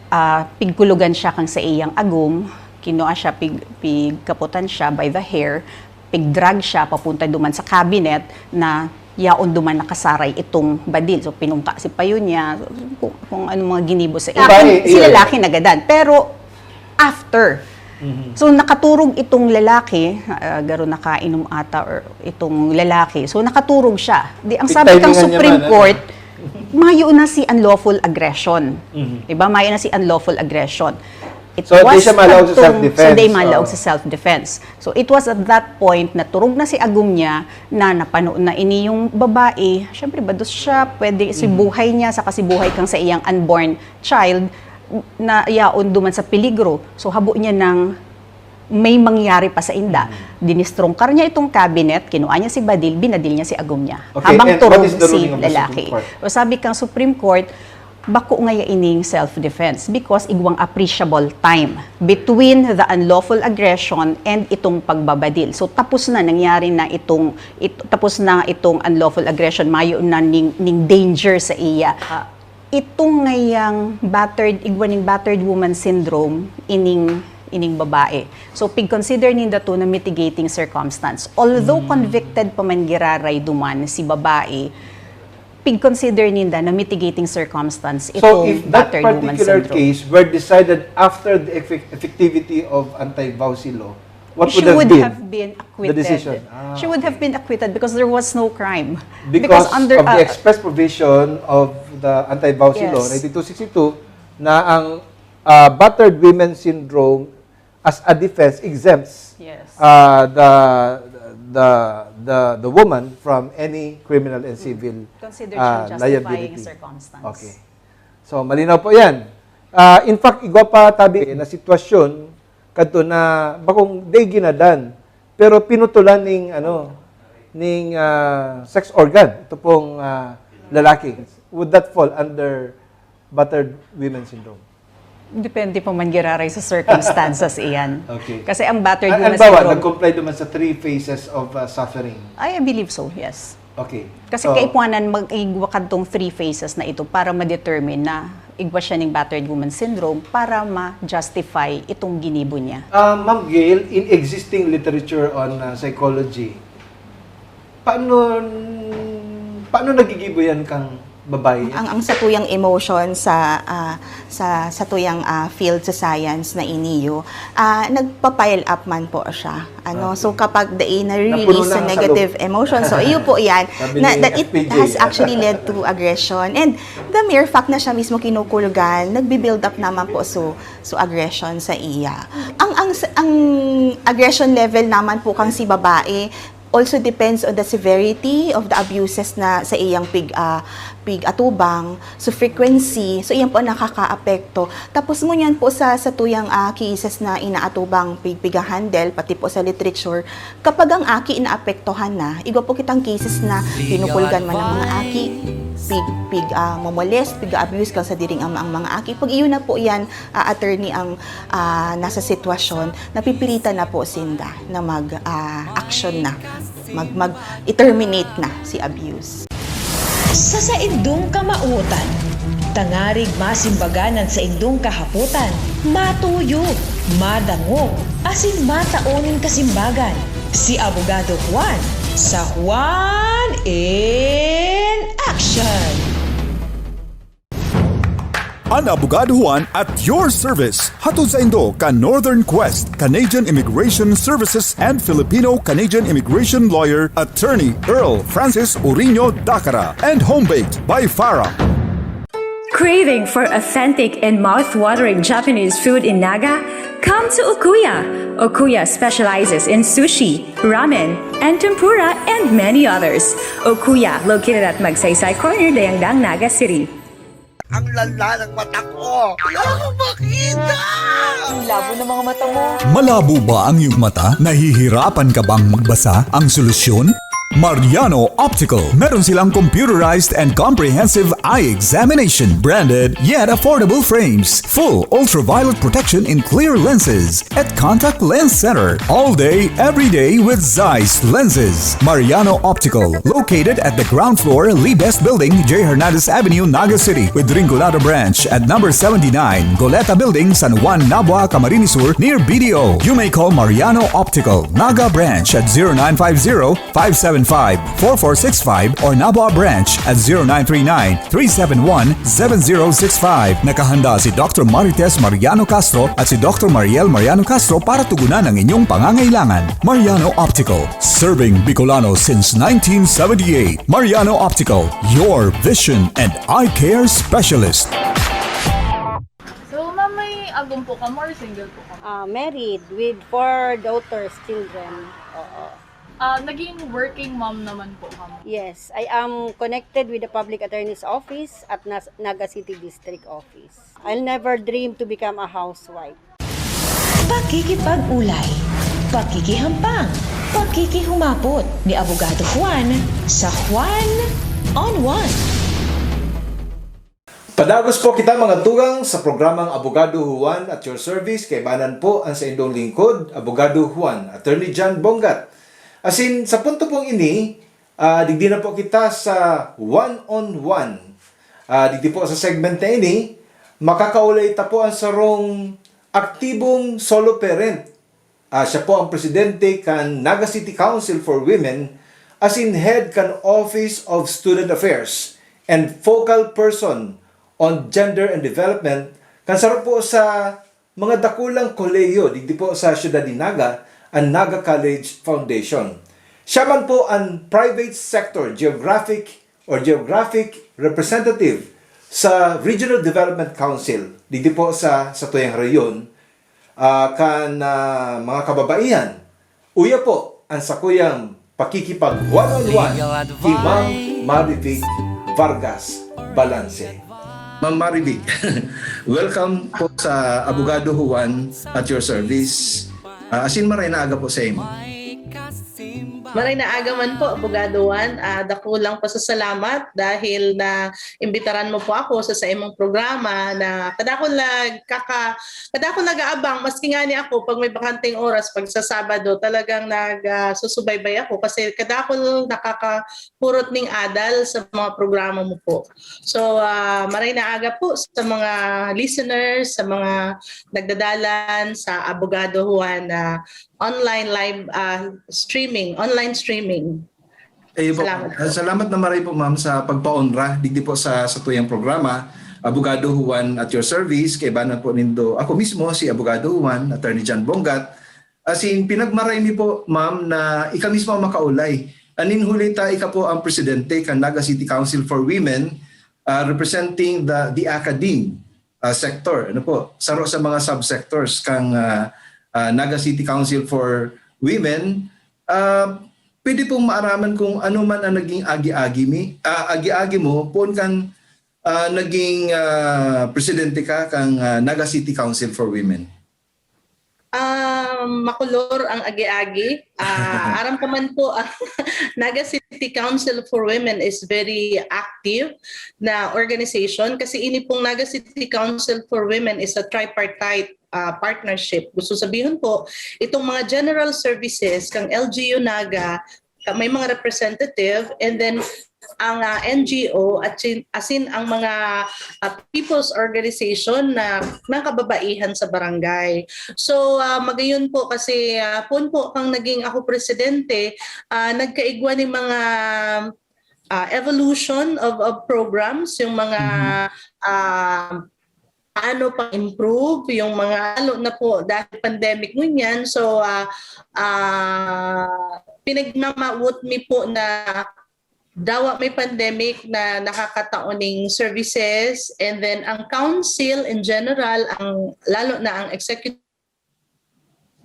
ah, pigkulugan siya kang sa iyang agom, kinua siya, pig, pigkaputan siya by the hair, pigdrag siya papunta duman sa cabinet na yaon duman nakasaray itong badil. So pinungka si payo niya, kung, kung anong mga ginibo sa iya. Babae, Si iyon. Lalaki nagadan. Pero after, so nakaturog itong lalaki, ah, garo nakainom ata or itong lalaki. So nakaturog siya. Di ang sabi kang Pigtimingan niya Supreme man, ano? Court, mayo na si unlawful aggression. Diba? Mayo na si unlawful aggression. It So, di was siya malaog sa kadtong- self-defense. So, di malaog Oo. sa self-defense. So, it was at that point na turog na si agom niya na napano na ini yung babae. Siyempre, bados siya, pwede si buhay niya, saka si buhay kang sa iyang unborn child, na yaon duman sa peligro. So, habo niya ng May mangyari pa sa inda. Dinistrungkar niya itong cabinet, kinuha niya si Badil, binadil niya si Agum niya. Okay, habang and what turog is the si ruling of the lalaki. Supreme Court? O, sabi kang Supreme Court, bako ngaya ining self-defense because igwang appreciable time between the unlawful aggression and itong pagbabadil. So, tapos na, nangyari na itong, it-, tapos na itong unlawful aggression, mayo na ning, ning danger sa iya. Ah, itong ngayang battered, igwa ning battered woman syndrome, ining, ining babae. So, pig-consider ninda to na mitigating circumstance. Although convicted pa man giraray duman si babae, pig-consider ninda na mitigating circumstance itong battered woman syndrome. So, if that particular case were decided after the effect-, effectivity of anti-VAWC law, what would have been the decision? She would have been acquitted. Ah, okay. She would have been acquitted because there was no crime. Because under, uh, express provision of the anti-VAWC law, yes, ninety-two sixty-two, na ang, uh, battered women syndrome as a defense exempts, yes, uh, the, the, the, the woman from any criminal and civil, uh, liability. Considered siyang justifying circumstance. Okay. So, malinaw po yan. Ah, in fact, igwa pa tabi na sitwasyon kadto na bakong day ginadan, pero pinutulan ning, ano, ning, ah, sex organ, ito pong, ah, lalaki. Would that fall under battered women syndrome? Depende pa man giraray sa circumstances iyan. Okay. Kasi ang battered women syndrome, nag-comply naman sa three phases of, ah, suffering? I believe so, yes. Okay. Kasi kaipuhanan mag-igwa kadtong three phases na ito para ma-determine na igwa siya ning battered woman syndrome para ma-justify itong ginibo niya. Ah, Ma'am Gail, in existing literature on, ah, psychology, paano, paano nagigibo yan kang babae? Ang, ang satuyang emotion sa, ah, sa, satuyang, ah, field sa science na iniyo, ah, nagpa-pile up man po siya. Ano, so kapag dai na-release sa negative emotion, so iyo po yan, na, that it has actually led to aggression. And the mere fact na siya mismo kinukulgan, nagbi-build up naman po so, so aggression sa iya. Ang, ang, ang aggression level naman po kang si babae also depends on the severity of the abuses na sa iyang pig-, ah, pig-atubang. So, frequency. So, iyan po ang nakakaapekto. Tapos, ngunyan po sa, sa tuyang, ah, cases na inaatubang pig-, piga-handle, pati po sa literature, kapag ang aki naapektuhan na, igwa po kitang cases na kinukulgan man ang mga aki, pig-, pig-, ah, momolest, pig-abuse kan sadiring ama ang mga aki. Pag iyon na po yan, ah, attorney ang, ah, nasa sitwasyon, napipilitan na po sinda na mag, ah, action na. Mag-, mag-, i-terminate na si abuse. Sa saindong kamawotan, tangarig masimbagan an saindong kahapotan, matuyo, madangog, asin matao nin kasimbagan, si Abogado Juan sa Juan in Action. An Abogado Juan at your service. Hatod saindo kan Northern Quest Canadian Immigration Services and Filipino-Canadian Immigration Lawyer, Attorney Earl Francis Uriño Dacara, and home-baked by Farah. Craving for authentic and mouth-watering Japanese food in Naga? Come to Okuya. Okuya specializes in sushi, ramen, and tempura, and many others. Okuya, located at Magsaysay Corner, Dayangdang, Naga City. Ang lala ng mata ko! Wala akong makita! Ang labo ng mga mata mo! Malabo ba ang iyong mata? Nahihirapan ka bang magbasa? Ang solusyon? Mariano Optical. Meron silang computerized and comprehensive eye examination, branded yet affordable frames, full ultraviolet protection in clear lenses, at Contact Lens Center. All day, every day with Zeiss lenses. Mariano Optical, located at the ground floor, Lee Best Building, J Hernandez Avenue, Naga City, with Rinconada Branch at number seventy-nine, Goleta Building, San Juan, Nabua, Camarines Sur, near B D O. You may call Mariano Optical, Naga Branch at zero nine five zero, five seven five, four four six five or Nabua Branch at zero nine three nine, three seven one, seven zero six five. Nakahanda si Doctor Marites Mariano Castro at si Doctor Mariel Mariano Castro para tugunan ang inyong pangangailangan. Mariano Optical, serving Bicolano since nineteen seventy-eight. Mariano Optical, your vision and eye care specialist. So, ma'am, may agom po ka mo or single po ka? Ah, married with four daughters, children. Oo. Ah, naging working mom naman po kamo? Yes, I am connected with the Public Attorney's Office at Nas-, Naga City District Office. I'll never dream to become a housewife. Pakikipag-ulay, pakikihampang, pakikihumapot ni Abogado Juan sa Juan on One. Padagos po kita, mga tugang, sa programang Abogado Juan at your service. Kaibanan po ang saindong lingkod, Abogado Juan, Attorney John Bongat. Asin, sa punto pong ini, ah, digdi na po kita sa One on One. Ah, digdi po sa segment na ini, makakaulay ta po ang sarong aktibong solo parent. Ah, siya po ang presidente kan Naga City Council for Women, asin head kan Office of Student Affairs and focal person on gender and development kan saro po sa mga dakulang kolehiyo digdi po sa siyudad ni Naga, an Naga College Foundation. Siya man po an private sector geographic or geographic representative sa Regional Development Council digdi po sa satuyang rehiyon, ah, kan, ah, mga kababaihan. Uya po ang sakuyang pakikipag one-on-one ki Ma'am Marivic Vargas Balance. Ma'am Marivic, welcome po sa Abogado Juan at your service. Ah, asin maray na aga po sa imo. Maray na aga man po, Abogado Juan. Ah, dakulang pasasalamat dahil na imbitaran mo po ako sa, sa imong programa na kadakol nagkaka-, kadakol nag-aabang, maski nga ni ako, pag may bakanteng oras, pag sa Sabado, talagang nag, ah, susubaybay ako kasi kadakol nakakapurot ning adal sa mga programa mo po. So, ah, maray na aga po sa mga listeners, sa mga nagdadalan sa Abogado Juan na online live, ah, streaming, online streaming. Ayun po. Salamat po. Ah, salamat na maray po, ma'am, sa pagpaonra digdi po sa satuyang programa, Abogado Juan at your service. Kaibanan po nindo ako mismo, si Abogado Juan, Attorney John Bongat. As in, pinagmaray mi po, ma'am, na ika mismo ang makaulay. Anin huli ta, ika po ang presidente kan Naga City Council for Women, ah, representing the, the academe ah, sector. Ano po, saro sa mga subsectors kang ah, ah, Naga City Council for Women. Ah, pwede pong maaraman kung ano man ang naging agi-agi mi, ah, agi-agi mo poon kan ah, naging ah, presidente ka kang ah, Naga City Council for Women. Um, makulor ang agi-agi. Ah, aram ka man po, ang Naga City Council for Women is very active na organization kasi ini pong Naga City Council for Women is a tripartite ah, partnership. Gusto sabihon po, itong mga general services kang L G U Naga, ka- may mga representative, and then ang ah, N G O at sin- asin ang mga ah, people's organization na ng kababaihan sa barangay. So ah, magayon po kasi ah, poon po kang naging ako presidente, ah, nagkaigwa ni mga ah, evolution of, of programs, yung mga ah, ano pa improve, yung mga lalo na po dahil pandemic ngunyan. So ah, ah, pinagmamawot mi po na dawa may pandemic na nakakatao ning services, and then ang council in general, ang lalo na ang executive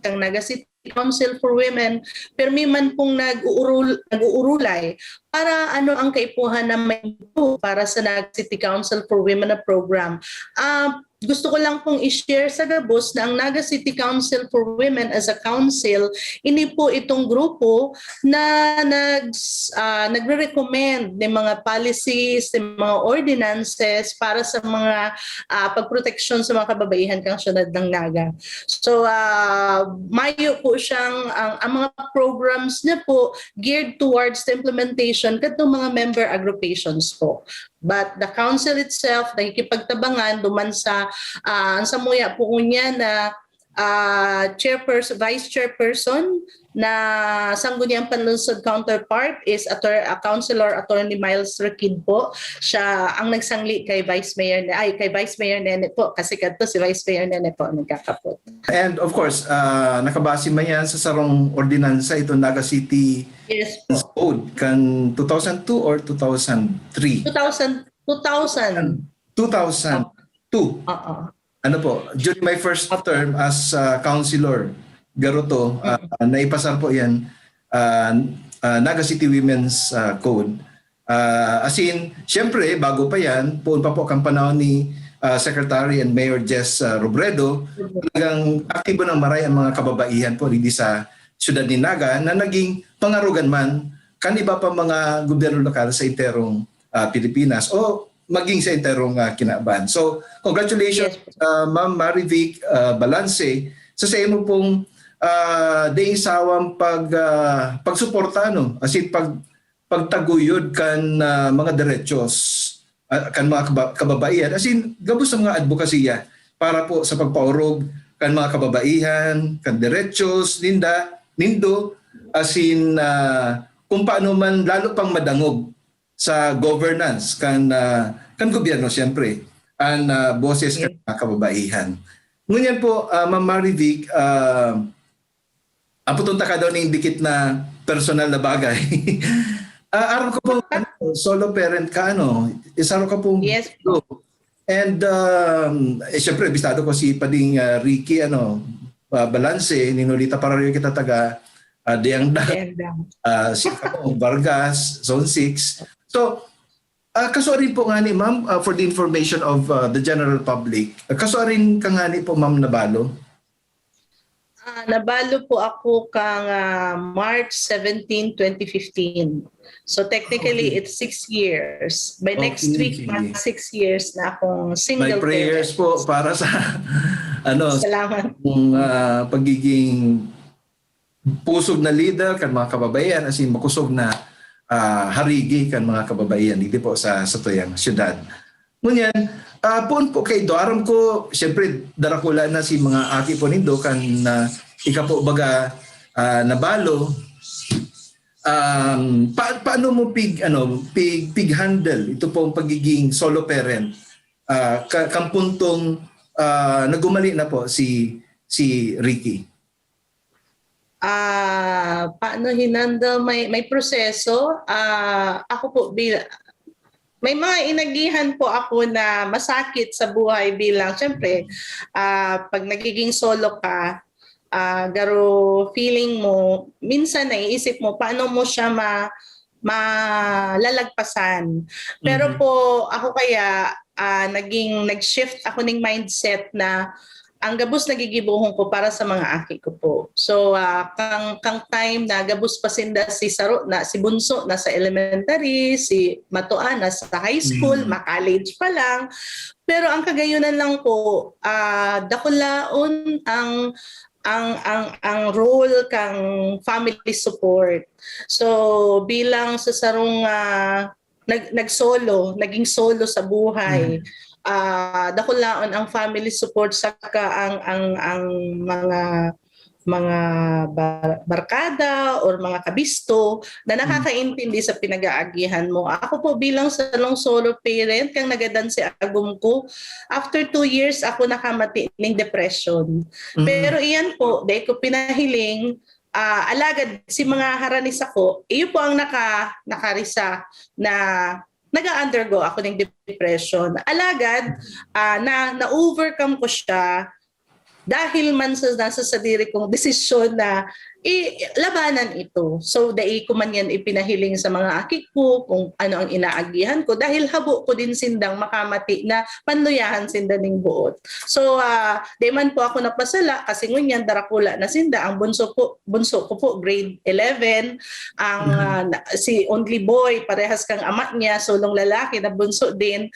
kang Naga City Council for Women, permi man pong nag-uurul, nag-uurulay para ano ang kaipuhan na may improve para sa Naga City Council for Women na program. Ah, gusto ko lang pong i-share sa gabos na ang Naga City Council for Women as a council, ini po itong grupo na nag, ah, nagre-recommend ng mga policies, ng mga ordinances para sa mga ah, pagproteksyon sa mga kababaihan kang syudad ng Naga. So ah, mayo po siyang, ang, ang mga programs niya po geared towards the implementation kadtong mga member agrupations po. But the council itself, nakikipagtabangan duman sa, ah, ang samuya po niya na ah, chairperson, vice chairperson na Sangguniang Panlungsod counterpart is Attor- ah, Councilor Attorney Miles Rakid po. Siya ang nagsangli kay Vice Mayor Ne- ay kay Vice Mayor Nene po kasi kadto si Vice Mayor Nene po ang nagkakapot. And of course, ah, nakabase man yan sa sarong ordinansa itong Naga City Yes po. Code kan two thousand two or two thousand three? two thousand, two thousand. two thousand two. Oo. Ano po, during my first term as uh, councilor, Garoto, uh, naipasar po yan, uh, uh, Naga City Women's uh, Code. Uh, as in, siyempre, bago pa yan, poon pa po kang panahon ni ah, Secretary and Mayor Jess, ah, Robredo, talagang aktibo ng maray ang mga kababaihan po digdi sa siyudad ni Naga na naging pangarogan man kan iba pa mga gobyerno lokal sa enterong, ah, Pilipinas o maging sa enterong, ah, kinaban. So, congratulations, Yes. ah, Ma'am Marivic, ah, Balanse, sa, sa imo pong, ah, daing sawang pag, ah, pagsuporta, no? As in, pag, pagtaguyod kan, ah, mga derechos, ah, kan mga kaba-, kababaihan. As in, gabos sa mga advokasya para po sa pagpaorog kan mga kababaihan, kan derechos ninda, nindo, as in, ah, kung paano man lalo pang madangog sa governance kan, ah, kan gobyerno, siyempre, ang, ah, boses kan Yes. mga kababaihan. Ngunyan po, ah, Ma'am Marivic, ah, aputon ta ka daw ning dikit na personal na bagay. Ah, aram ko pong, ano, solo parent ka, ano, isaro ka pong Yes po. And, um, eh, siyempre, bistado ko si Pading, ah, Ricky, ano, ah, Balanse, ninulita pararyo kita taga, ah, Diangda, Diangda. ah, si Kamo, Vargas, Zone six. So, ah, kasuarin po nga ni Ma'am, ah, for the information of, ah, the general public, ah, kasuarin ka nga ni po, Ma'am, nabalo? Ah, nabalo po ako kang, ah, March seventeen, twenty fifteen. So technically, Okay. it's six years. By next Okay, week, sige. Mag six years na akong My single prayers parent. po para sa, ano, Salamat. kung, ah, pagiging pusog na leader kan mga kababaihan, as in, makusog na, ah, harigi kan mga kababaihan, digdi po sa, sa tuyang syudad. Ngunyan, ah, poon po kaindo, aram ko, siyempre, darakula na si mga aki po nindo kan, ah, ika po baga, ah, nabalo. Um, pa-, paano mo pig-, ano, pig-, pig-handle ito pong pagiging solo parent? Ah, ka-, kan puntong, ah, nagumali na po si, si Ricky. Ah, paano hinandle? May, may proseso. Ah, ako po, bil-, may mga inagihan po ako na masakit sa buhay bilang, siyempre, ah, pag nagiging solo ka, ah, garo feeling mo, minsan naiisip mo, paano mo siya ma-, malalagpasan. Pero Mhm. po, ako kaya, ah, naging, nag-shift ako ning mindset na ang gabos nagigibohon ko para sa mga aki ko po. So, ah, kang, kang time na gabos pa sinda si saro na, si bunso na sa elementary, si matoa na sa high school, Mm. ma-college pa lang. Pero ang kagayunan lang po, ah, dakulaon ang, ang, ang, ang role kang family support. So, bilang sa sarong, ah, nag-, nag-solo, naging solo sa buhay, Mhm. ah, dakulaon ang family support saka ang, ang, ang mga, mga ba-, barkada or mga kabisto na Mhm. nakakaintindi sa pinag-aagihan mo. Ako po bilang sarong solo parent, kang nagadan si agom ko, after two years ako nakamati ning depression. Mhm. Pero iyan po, dai ko pinahiling, ah, alagad si mga harani sako, iyo po ang naka-, nakarisa na naga-undergo ako ning depression. Alagad, ah, na, na-overcome ko siya dahil man sa nasa sadiri kong desisyon na i-, labanan ito. So, dai ko man yan ipinahiling sa mga aki ko kung ano ang inaagihan ko dahil habo ko din sindang makamati na panluyahan sinda ning buot. So, ah, di man po ako napasala kasi ngunyan darakula na sinda. Ang bunso po, bunso ko po, grade eleven. Ang, Mhm. ah, na-, si only boy, parehas kang ama niya, solong lalaki na bunso din.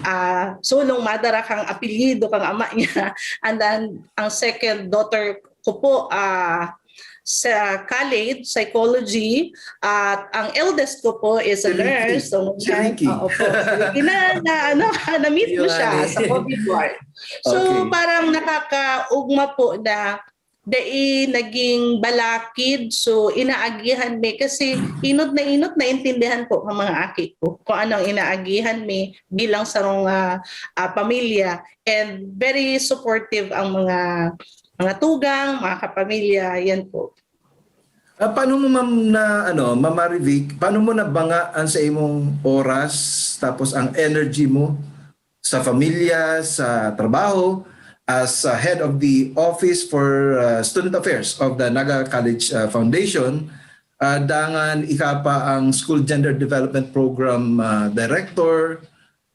Ah, solong madara kang apelyido kang ama niya. And then, ang second daughter ko po, ah, sa college, psychology, at ang eldest ko po is a Si Ricky. nurse. So, Si Ricky. Oo po. Si Ricky na, na, ano, na-meet mo Ayun, siya eh. sa COVID ward. So, Okay. parang nakakaugma po na dai naging balakid. So, inaagihan mi kasi inot na inot naintindihan po ng mga aki ko kung ano ang inaagihan mi bilang sarong, ah, ah, pamilya. And very supportive ang mga, mga tugang, mga kapamilya, yan po. Ah, paano mo, ma'am, na, ano, Ma'am Marivic, paano mo nabanga ang sa imong oras, tapos ang energy mo sa pamilya, sa trabaho, as, uh, head of the Office for, uh, Student Affairs of the Naga College, uh, Foundation, uh, dangan ika pa ang School Gender Development Program, uh, Director,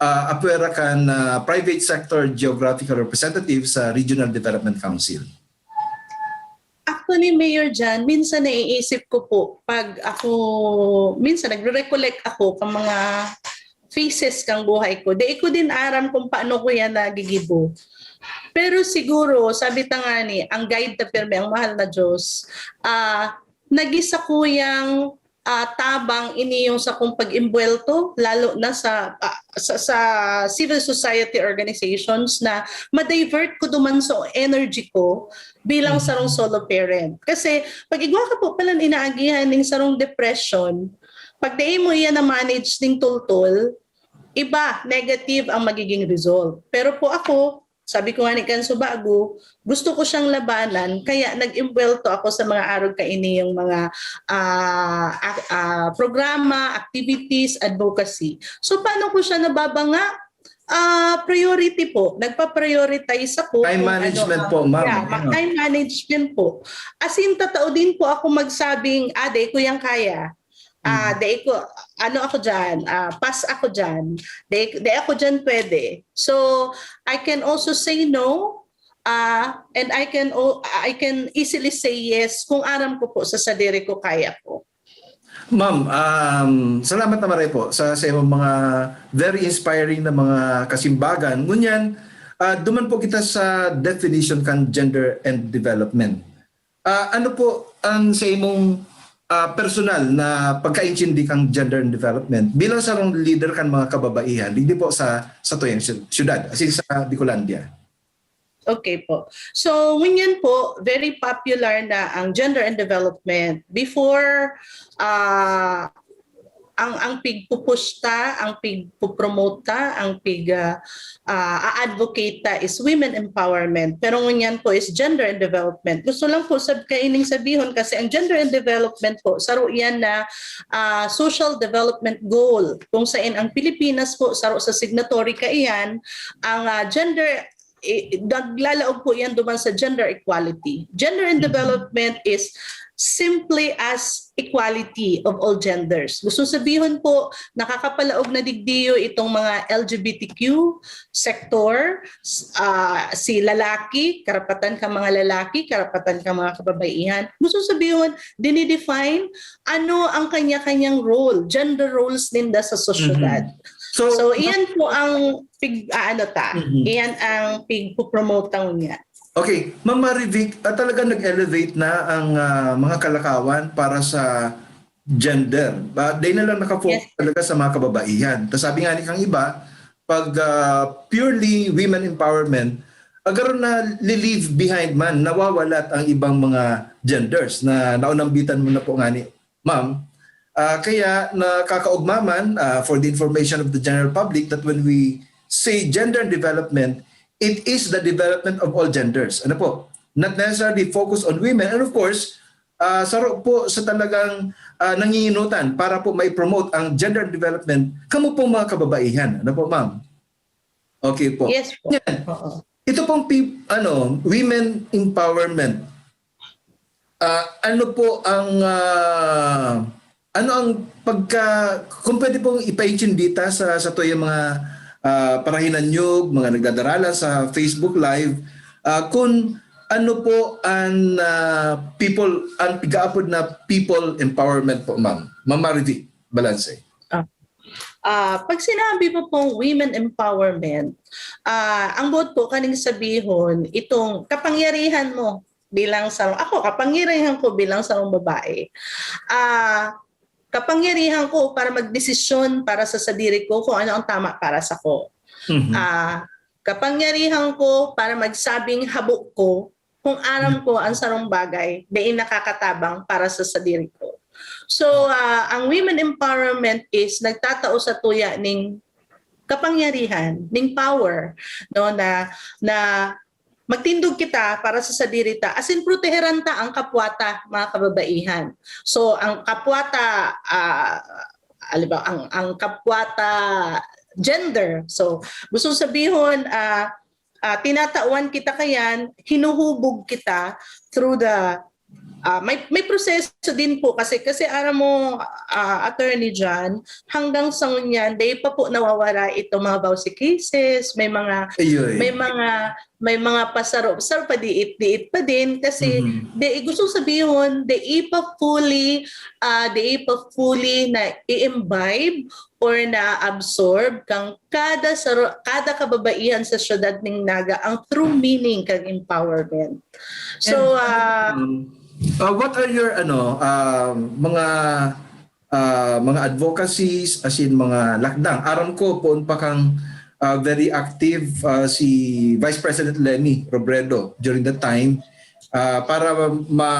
ah, apwera kan, ah, private sector geographical representative sa Regional Development Council? Actually, Mayor Jan, minsan naiisip ko po pag ako, minsan nagre-recollect ako kan mga phases kan buhay ko. Dai ko din aram kung paano ko yan nagigibo. Pero siguro, sabi ta nga ni, ang guide ta pirmi, ang mahal na Diyos, ah, nagisa ko yang ah, tabang ini yung sakong pag-imbuwelto, lalo na sa, ah, sa, sa civil society organizations na ma-divert ko duman sa energy ko bilang Mhm. sarong solo parent. Kasi pag igwa ka po palan inaagihan ning sarong depression, pag dai mo iyan na-manage ning tultol, iba, negative ang magiging result. Pero po ako, sabi ko nga ni kan subago, gusto ko siyang labanan, kaya nag-imbuwelto ako sa mga arog kaini yung mga, ah, ak- ah, programa, activities, advocacy. So paano ko siya nababanga? Ah, priority po. Nagpa-prioritize ako Time kung management ano, po, ma'am. Yeah, ma- Ano? Time management po. As in, tatao din po ako magsabing, ah, dai ko yan kaya. Ah, Mhm. Dai ko, ano ako dyan, ah, pass ako dyan. Dai, dai ako dyan pwede. So, I can also say no, ah, and I can o- I can easily say yes kung aram ko po sa sadiri ko kaya ko. Ma'am, um, salamat na maray po sa, sa imong mga very inspiring na mga kasimbagan. Ngunyan, ah, duman po kita sa definition kan gender and development. Ah, ano po ang sa imong, ah, personal na pagkaintindi kang gender and development bilang sarong leader kan mga kababaihan, digdi po sa, sa tuyang sy- syudad, as in sa Bicolandia? Okay po. So, ngunyan po, very popular na ang gender and development. Before, ah, ang ang pigpupush ta, ang pigpopromote ta, ang pig ah, ah, a-advocate ta is women empowerment. Pero ngunyan po is gender and development. Gusto lang po sab kaining sabihon kasi ang gender and development po saro yan na ah, social development goal kung sain ang Pilipinas po saro sa signatory kaiyan ang ah, gender eh, naglalaog po yan duman sa gender equality. Gender and Mhm. development is simply as equality of all genders. Gusto sabihon po, nakakapalaog na digdiyo itong mga L G B T Q sector, s- ah, si lalaki, karapatan ka mga lalaki, karapatan ka mga kababaihan. Gusto sabihon, dinidefine ano ang kanya-kanyang role, gender roles ninda sa sosyedad. So, So, iyan po ang pig, ah, ano ta, Mhm. iyan ang pigpopromote ta ngunyan. Okay, Ma'am Marivic, ah, talagang nag-elevate na ang ah, mga kalakawan para sa gender. Ba, dahil na lang nakafocus Yes. talaga sa mga kababaihan. Tapos sabi nga ni kang iba, pag ah, purely women empowerment, agaro na li-leave behind man, nawawalat ang ibang mga genders na naunambitan mo na po nga ni Ma'am. Ah, kaya nakakaugma man, ah, for the information of the general public, that when we say gender and development, it is the development of all genders. Ano po? Not necessarily focus on women. And of course, ah, saro po sa talagang ah, nanginginutan para po ma-promote ang gender and development, kamo pong mga kababaihan. Ano po, ma'am? Okay po. Yes po. Yan. Oo. Ito pong pe- ano, women empowerment. Ah, ano po ang ah, ano ang pagka kung pwede pong ipaintindi ta sa sa tuyang mga ah, parahinanyog, mga nagdadaralan sa Facebook Live, ah, kung ano po ang ah, people ang pigaapod na people empowerment po, ma'am? Ma'am Marivic Balanse. Ah, pag sinabi po pong women empowerment, ah, ang buot po kaning sabihon, itong kapangyarihan mo bilang sa ako, kapangyarihan ko bilang sa babae. Ah, kapangyarihan ko para magdesisyon para sa sadiri ko kung ano ang tama para sa ko. Mhm. Ah, kapangyarihan ko para magsabing habo ko kung aram ko ang sarong bagay dai nakakatabang para sa sadiri ko. So, ah, ang women empowerment is nagtatao sa tuya ning kapangyarihan, ning power, no, na na magtindog kita para sa sadiri ta, asin proteheran ta ang kapwa ta, mga kababaihan. So, ang kapwa ta, ah, halimbawa, ang ang kapwa ta gender. So, gusto sabihon, ah, ah, tinatawan kita kayan, hinuhubog kita through the Ah, may may proseso din po kasi, kasi aram mo, ah, Attorney John, hanggang sa ngunyan, dai pa po nawawara itong mga VAWC cases, may mga Ayun. may mga may mga pasaro-saro pa, diit-diit pa din kasi Mhm. di gusto sabihon, di pa fully, ah, di pa fully na i-imbibe or na-absorb kang kada saro, kada kababaihan sa siyudad ning Naga ang true meaning kang empowerment. So, And, ah, um, uh, what are your ano, um, mga uh, mga advocacies, as in mga lakdang? Aram ko, poon pa kang uh, very active uh, si Vice President Leni Robredo during that time uh, para ma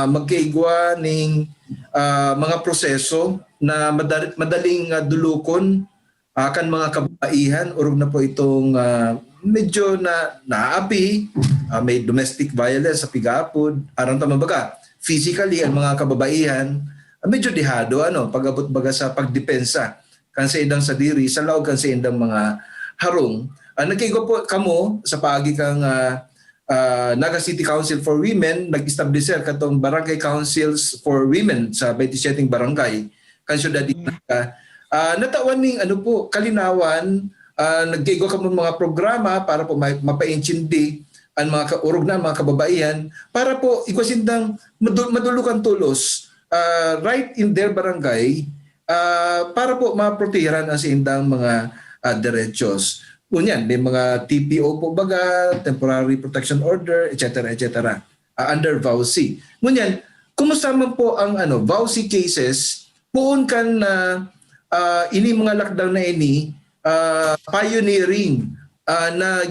magkaigwa ning uh, mga proseso na madar- madaling uh, dulukon uh, kan mga kababaihan, orog na po itong uh, medyo na naapi, uh, may domestic violence sa pig-aapod, aram tama baga, physically, ang mga kababaihan, uh, medyo dehado, ano, pag-abot baga sa pagdepensa kan sa indang sadiri, sa laog kan sa indang mga harong. Uh, nagkaigwa po kamo sa paagi kang uh, uh, Naga City Council for Women, nag-establisher katong Barangay Councils for Women sa twenty-seven barangay kan siyudad ni Naga. Uh, natawan ning ano po, kalinawan, uh, nagkaigwa kamo mga programa para po ma- mapaintindi ang mga kaurog na mga kababaihan para po igwa sindang madul- madulukan tulos uh, right in their barangay uh, para po maprotehiran ang sa indang mga uh, derechos. Ngunyan, may mga T P O po baga, temporary protection order, et cetera, et cetera. Uh, under VAWC. Ngunyan, kumusta man po ang ano, VAWC cases poon kan uh, uh, ini mga lockdown na ini uh, pioneering uh, na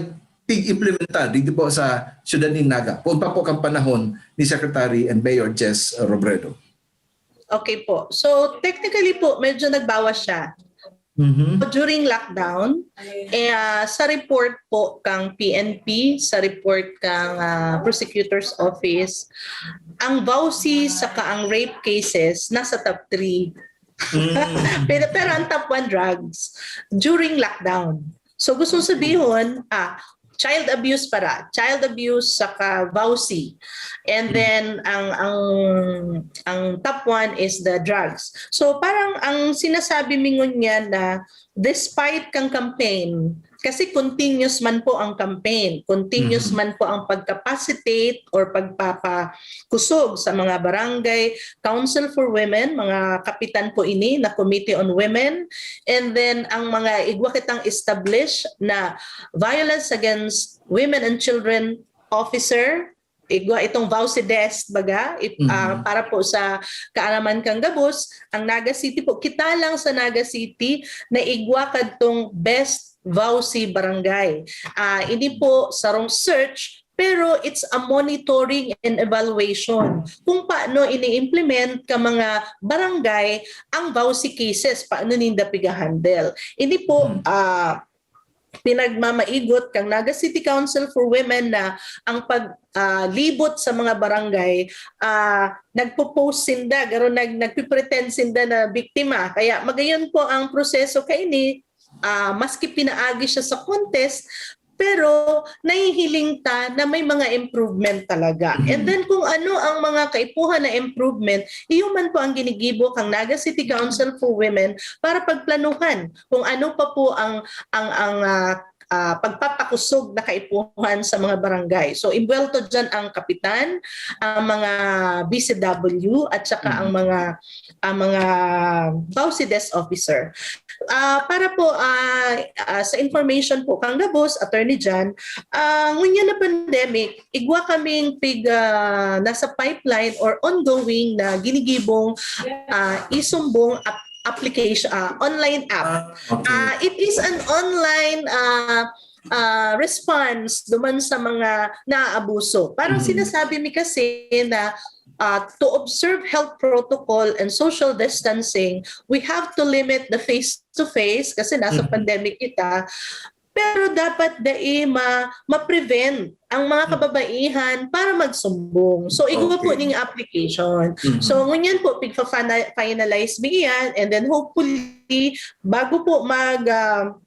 pig-implementar dito po sa siyudad ni Naga. Poon pa po kan panahon ni Secretary and Mayor Jess Robredo. Okay po. So technically po, medyo nagbawas siya. Mhm. During lockdown, eh, ah, sa report po kang P N P, sa report kang ah, prosecutor's office, ang VAWC saka ang rape cases nasa top three. Mm. pero, pero ang top one, drugs during lockdown. So gusto sabihon, ah, child abuse para, child abuse saka VAWC. And then ang ang ang top one is the drugs. So parang ang sinasabi mi ngunyan na despite kang campaign, kasi continuous man po ang campaign, continuous Mhm. man po ang pagcapacitate or pagpapakusog sa mga barangay council for women, mga kapitan po ini na Committee on Women, and then ang mga igwa kitang establish na violence against women and children officer, igwa itong VAWC desk baga, ip- Mhm. ah, para po sa kaaraman kang gabos, ang Naga City po, kita lang sa Naga City na igwa kadtong best VAWC barangay. Ah, ini po sarong search, pero it's a monitoring and evaluation kung paano ini-implement ka mga barangay ang VAWC cases, paano ninda piga-handle. Ini po, Mhm. ah, pinagmamaigot kang Naga City Council for Women na ang pag ah, libot sa mga barangay, ah, nagpo-post sinda, garo nag nagpi-pretend sinda na biktima. Kaya magayon po ang proseso kaini, ah, maski pinaagi siya sa contest, pero nahihiling ta na may mga improvement talaga. Mhm. And then kung ano ang mga kaipuhan na improvement, iyo man po ang ginigibo kang Naga City Council for Women para pagplanuhan kung ano pa po ang ang ang ah, ah, pagpapakusog na kaipuhan sa mga barangay. So, imbuwelto diyan ang kapitan, ang mga B C W, at saka ang Mhm. mga ang mga VAWC desk officer. Ah, para po ah, ah, sa information po kang gabos, Attorney John, ah, ngunyan na pandemic, igwa kaming pig ah, nasa pipeline or ongoing na ginigibong ah, isumbong ap- application, ah, online app. Ah, okay. Ah, it is an online ah, ah, response duman sa mga naaabuso. Parang Mhm. sinasabi mi kasi na ah, to observe health protocol and social distancing, we have to limit the face-to-face kasi nasa Mhm. pandemic kita. Pero dapat dai ma ma-prevent ang mga Mhm. kababaihan para magsumbong. So igwa po Okay. ning application. Mhm. So ngunyan po pigfa-finalize mi iyan, and then hopefully bago po mag ah,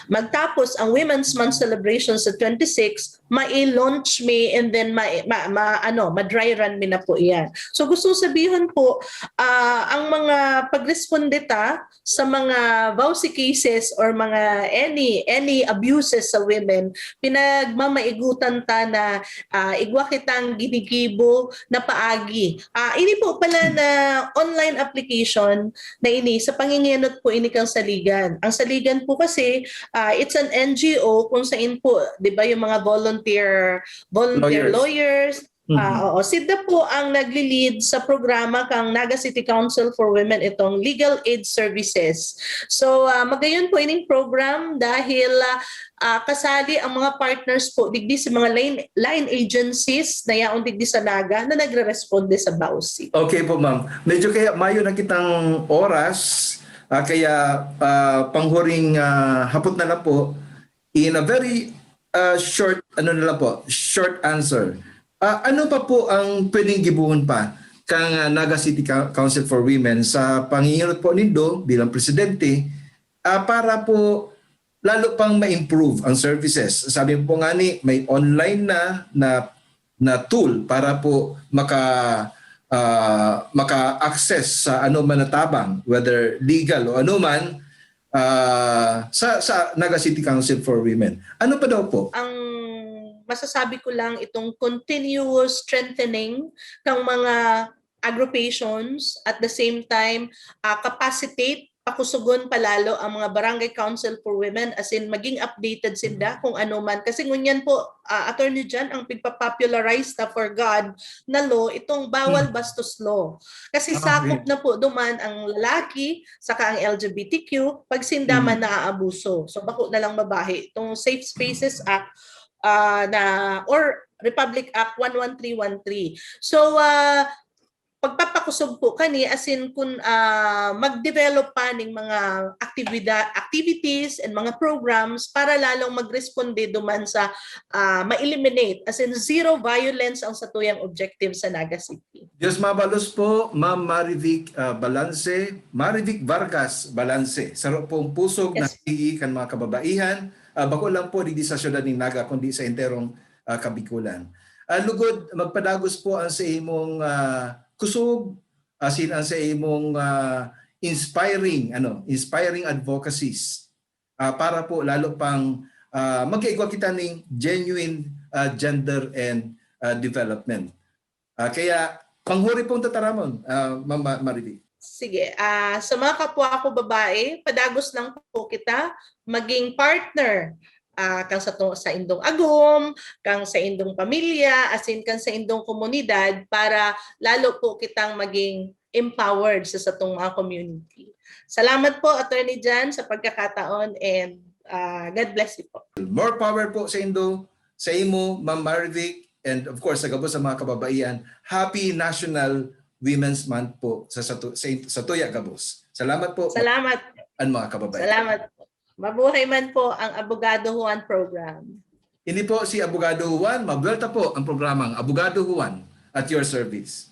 magtapos ang Women's Month celebration sa twenty-six, mai-launch mi and then ma, ma, ma ano, ma-dry run mi na po iyan. So gusto sabihon po, ah, ang mga pagresponde ta sa mga VAWC cases or mga any any abuses sa women, pinagmamaigutan ta na, ah, igwa kitang ginigibo na paagi. Ah, ini po pala na online application na ini sa pangingenot po ini kang Saligan. Ang Saligan po kasi, ah, it's an N G O kung saan po, 'di ba, yung mga volunteer volunteer Lawyers. lawyers, Mhm. Ah, oo. Sila po ang nagli-lead sa programa kang Naga City Council for Women, itong Legal Aid Services. So, ah, magayon po ining program dahil, ah, ah, kasali ang mga partners po digdi sa mga line, line agencies na yaon digdi sa Naga na nagre-responde sa VAWC. Okay po, ma'am. Medyo kaya mayo na kitang oras, ah, kaya, ah, panghuring, ah, hapot na lang po. In a very, ah, short, ano na lang po, short answer. Ah, ano pa po ang pwedeng gibohon pa kang, ah, Naga City Coun-, Council for Women sa pangingenot po nindo bilang presidente, ah, para po lalo pang ma-improve ang services? Sabi po nga ni, may online na, na, na tool para po maka-, ah, maka-access sa ano man na tabang, whether legal o ano man, ah, sa, sa Naga City Council for Women. Ano pa daw po? Ang masasabi ko lang, itong continuous strengthening ng mga agrupations, at the same time, ah, capacitate, pakusugon palalo ang mga Barangay Council for Women, as in, maging updated sinda kung ano man. Kasi ngunyan po, ah, Attorney Jan, ang pigpa-popularize ta for God na law, itong bawal Hmm. bastos law. Kasi Ah, sakop okay. na po duman ang lalaki, saka ang L G B T Q, pag sinda man Hmm. naaabuso. So, bako na lang babae. Itong Safe Spaces Act, ah, na, or Republic Act one one three one three. So, ah, pagpapakusog po kani, as in, kun, ah, mag-develop pa ning mga aktibida-, activities and mga programs para lalong magresponde duman sa, ah, ma-eliminate, as in, zero violence ang satuyang objective sa Naga City. Diyos mabalos po, Ma'am Marivic, ah, Balanse, Marivic Vargas Balanse. Saro pong pusog na Yes. higi kan mga kababaihan, ah, bako lang po digdi sa siyudad nin Naga, kundi sa enterong, ah, Kabikolan. Ah, lugod, magpadagos po ang sa imong, ah, kusog, asin ang sa imong, ah, inspiring, ano, inspiring advocacies, ah, para po lalo pang, ah, magkaigwa kita ning genuine, ah, gender and, ah, development. Ah, kaya, panghuri pong tataramon, ah, Ma'am Ma-, Marivic. Sige, ah, sa mga kapwa ko babae, padagos lang po kita maging partner, ah, kang sa to-, sa indong agom, kang sa indong pamilya, as in, kang sa indong komunidad para lalo po kitang maging empowered sa satong mga community. Salamat po, Attorney Jan, sa pagkakataon, and, ah, God bless you po. More power po sa indo, sa imo, Ma'am Marivic, and of course, sa gabos sa mga kababaihan. Happy National Women's Month po sa, sa, sa, sa tuya gabos. Salamat po, Salamat. An mga kababaihan. Salamat po. Mabuhay man po ang Abogado Juan program. Ini po si Abogado Juan. Mabuelta po ang programang Abogado Juan at your service.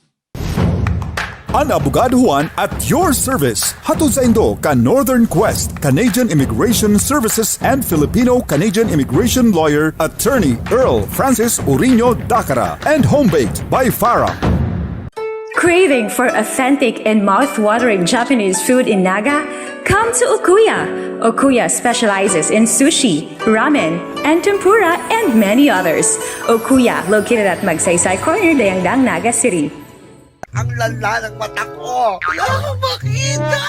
An Abogado Juan at your service. Hatod sa indo kan Northern Quest, Canadian Immigration Services and Filipino-Canadian Immigration Lawyer, Attorney Earl Francis Urino Dacara, and home baked by Farah. Craving for authentic and mouth-watering Japanese food in Naga? Come to Okuya. Okuya specializes in sushi, ramen, and tempura, and many others. Okuya, located at Magsaysay Corner, Dayangdang, Naga City. Ang lala ng mata ko. Wala akong makita!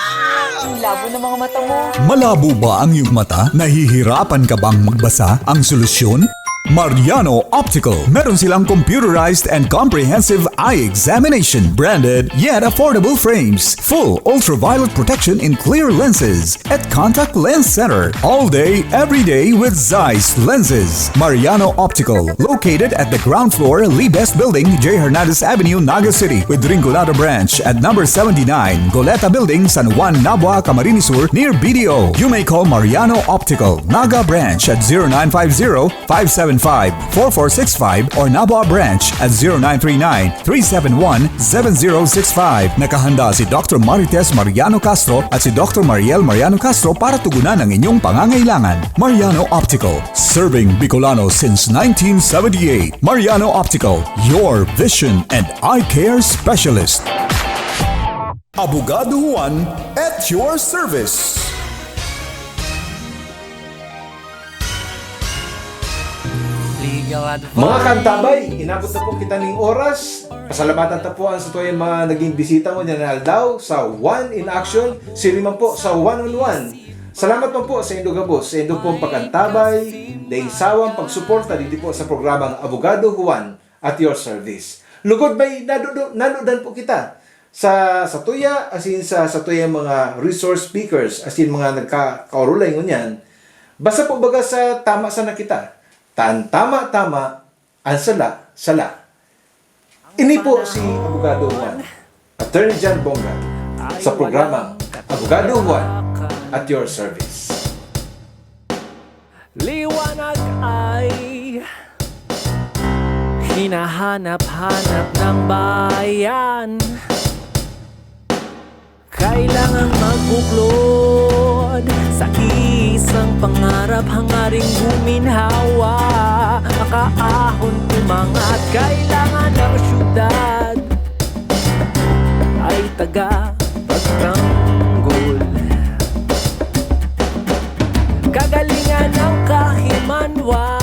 Ang labo ng mga mata mo. Malabo ba ang iyong mata? Nahihirapan ka bang magbasa? Ang solusyon? Mariano Optical. Meron silang computerized and comprehensive eye examination. Branded yet affordable frames. Full ultraviolet protection in clear lenses. At Contact Lens Center. All day, every day with Zeiss lenses. Mariano Optical. Located at the ground floor, Lee Best Building, J Hernandez Avenue, Naga City. With Rinconada Branch at number seventy-nine, Goleta Building, San Juan, Nabua, Camarines Sur, near B D O. You may call Mariano Optical, Naga Branch at zero nine five zero, five seven five, four four six five or Naboa Branch at zero nine three nine, three seven one, seven zero six five. Nakahanda si Doctor Marites Mariano Castro at si Doctor Mariel Mariano Castro para tugunan ang inyong pangangailangan. Mariano Optical, serving Bicolano since nineteen seventy-eight. Mariano Optical, your vision and eye care specialist. Abogado Juan at your service. Mga kantabay, inabot na po kita ning oras. Pasalamatan ta po ang satuyang mga naging bisita mo niyan na aldaw sa One in Action, siri man po sa One on One. Salamat man po sa indo gabos, sa indo pong pagkantabay, daing sawang pagsuporta dito po sa programang Abogado Juan at your service. Lugod may nadudo, nanudan po kita sa satuya, asin sa satuyang mga resource speakers, asin mga nagkakaurulay ngunyan. Basta po baga sa tama sana kita. Tan tama-tama, ang sala, sala. Ini po si Abogado Juan, Attorney John Bonga, sa programang Abogado Juan at your service. Liwanag ay hinahanap-hanap ng bayan. Kailangang magbuklod sa isang pangarap, hangaring guminhawa. Makaahon, umangat, kailangan ang syudad ay taga pagtanggol. Kagalingan ng kahimanwa,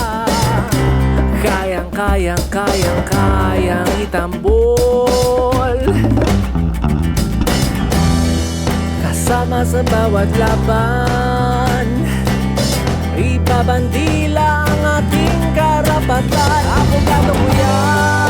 kayang, kayang, kayang, kayang itambol. Kasama sa bawat laban, ibabandila ang ating karapatan. Abogado ko yan.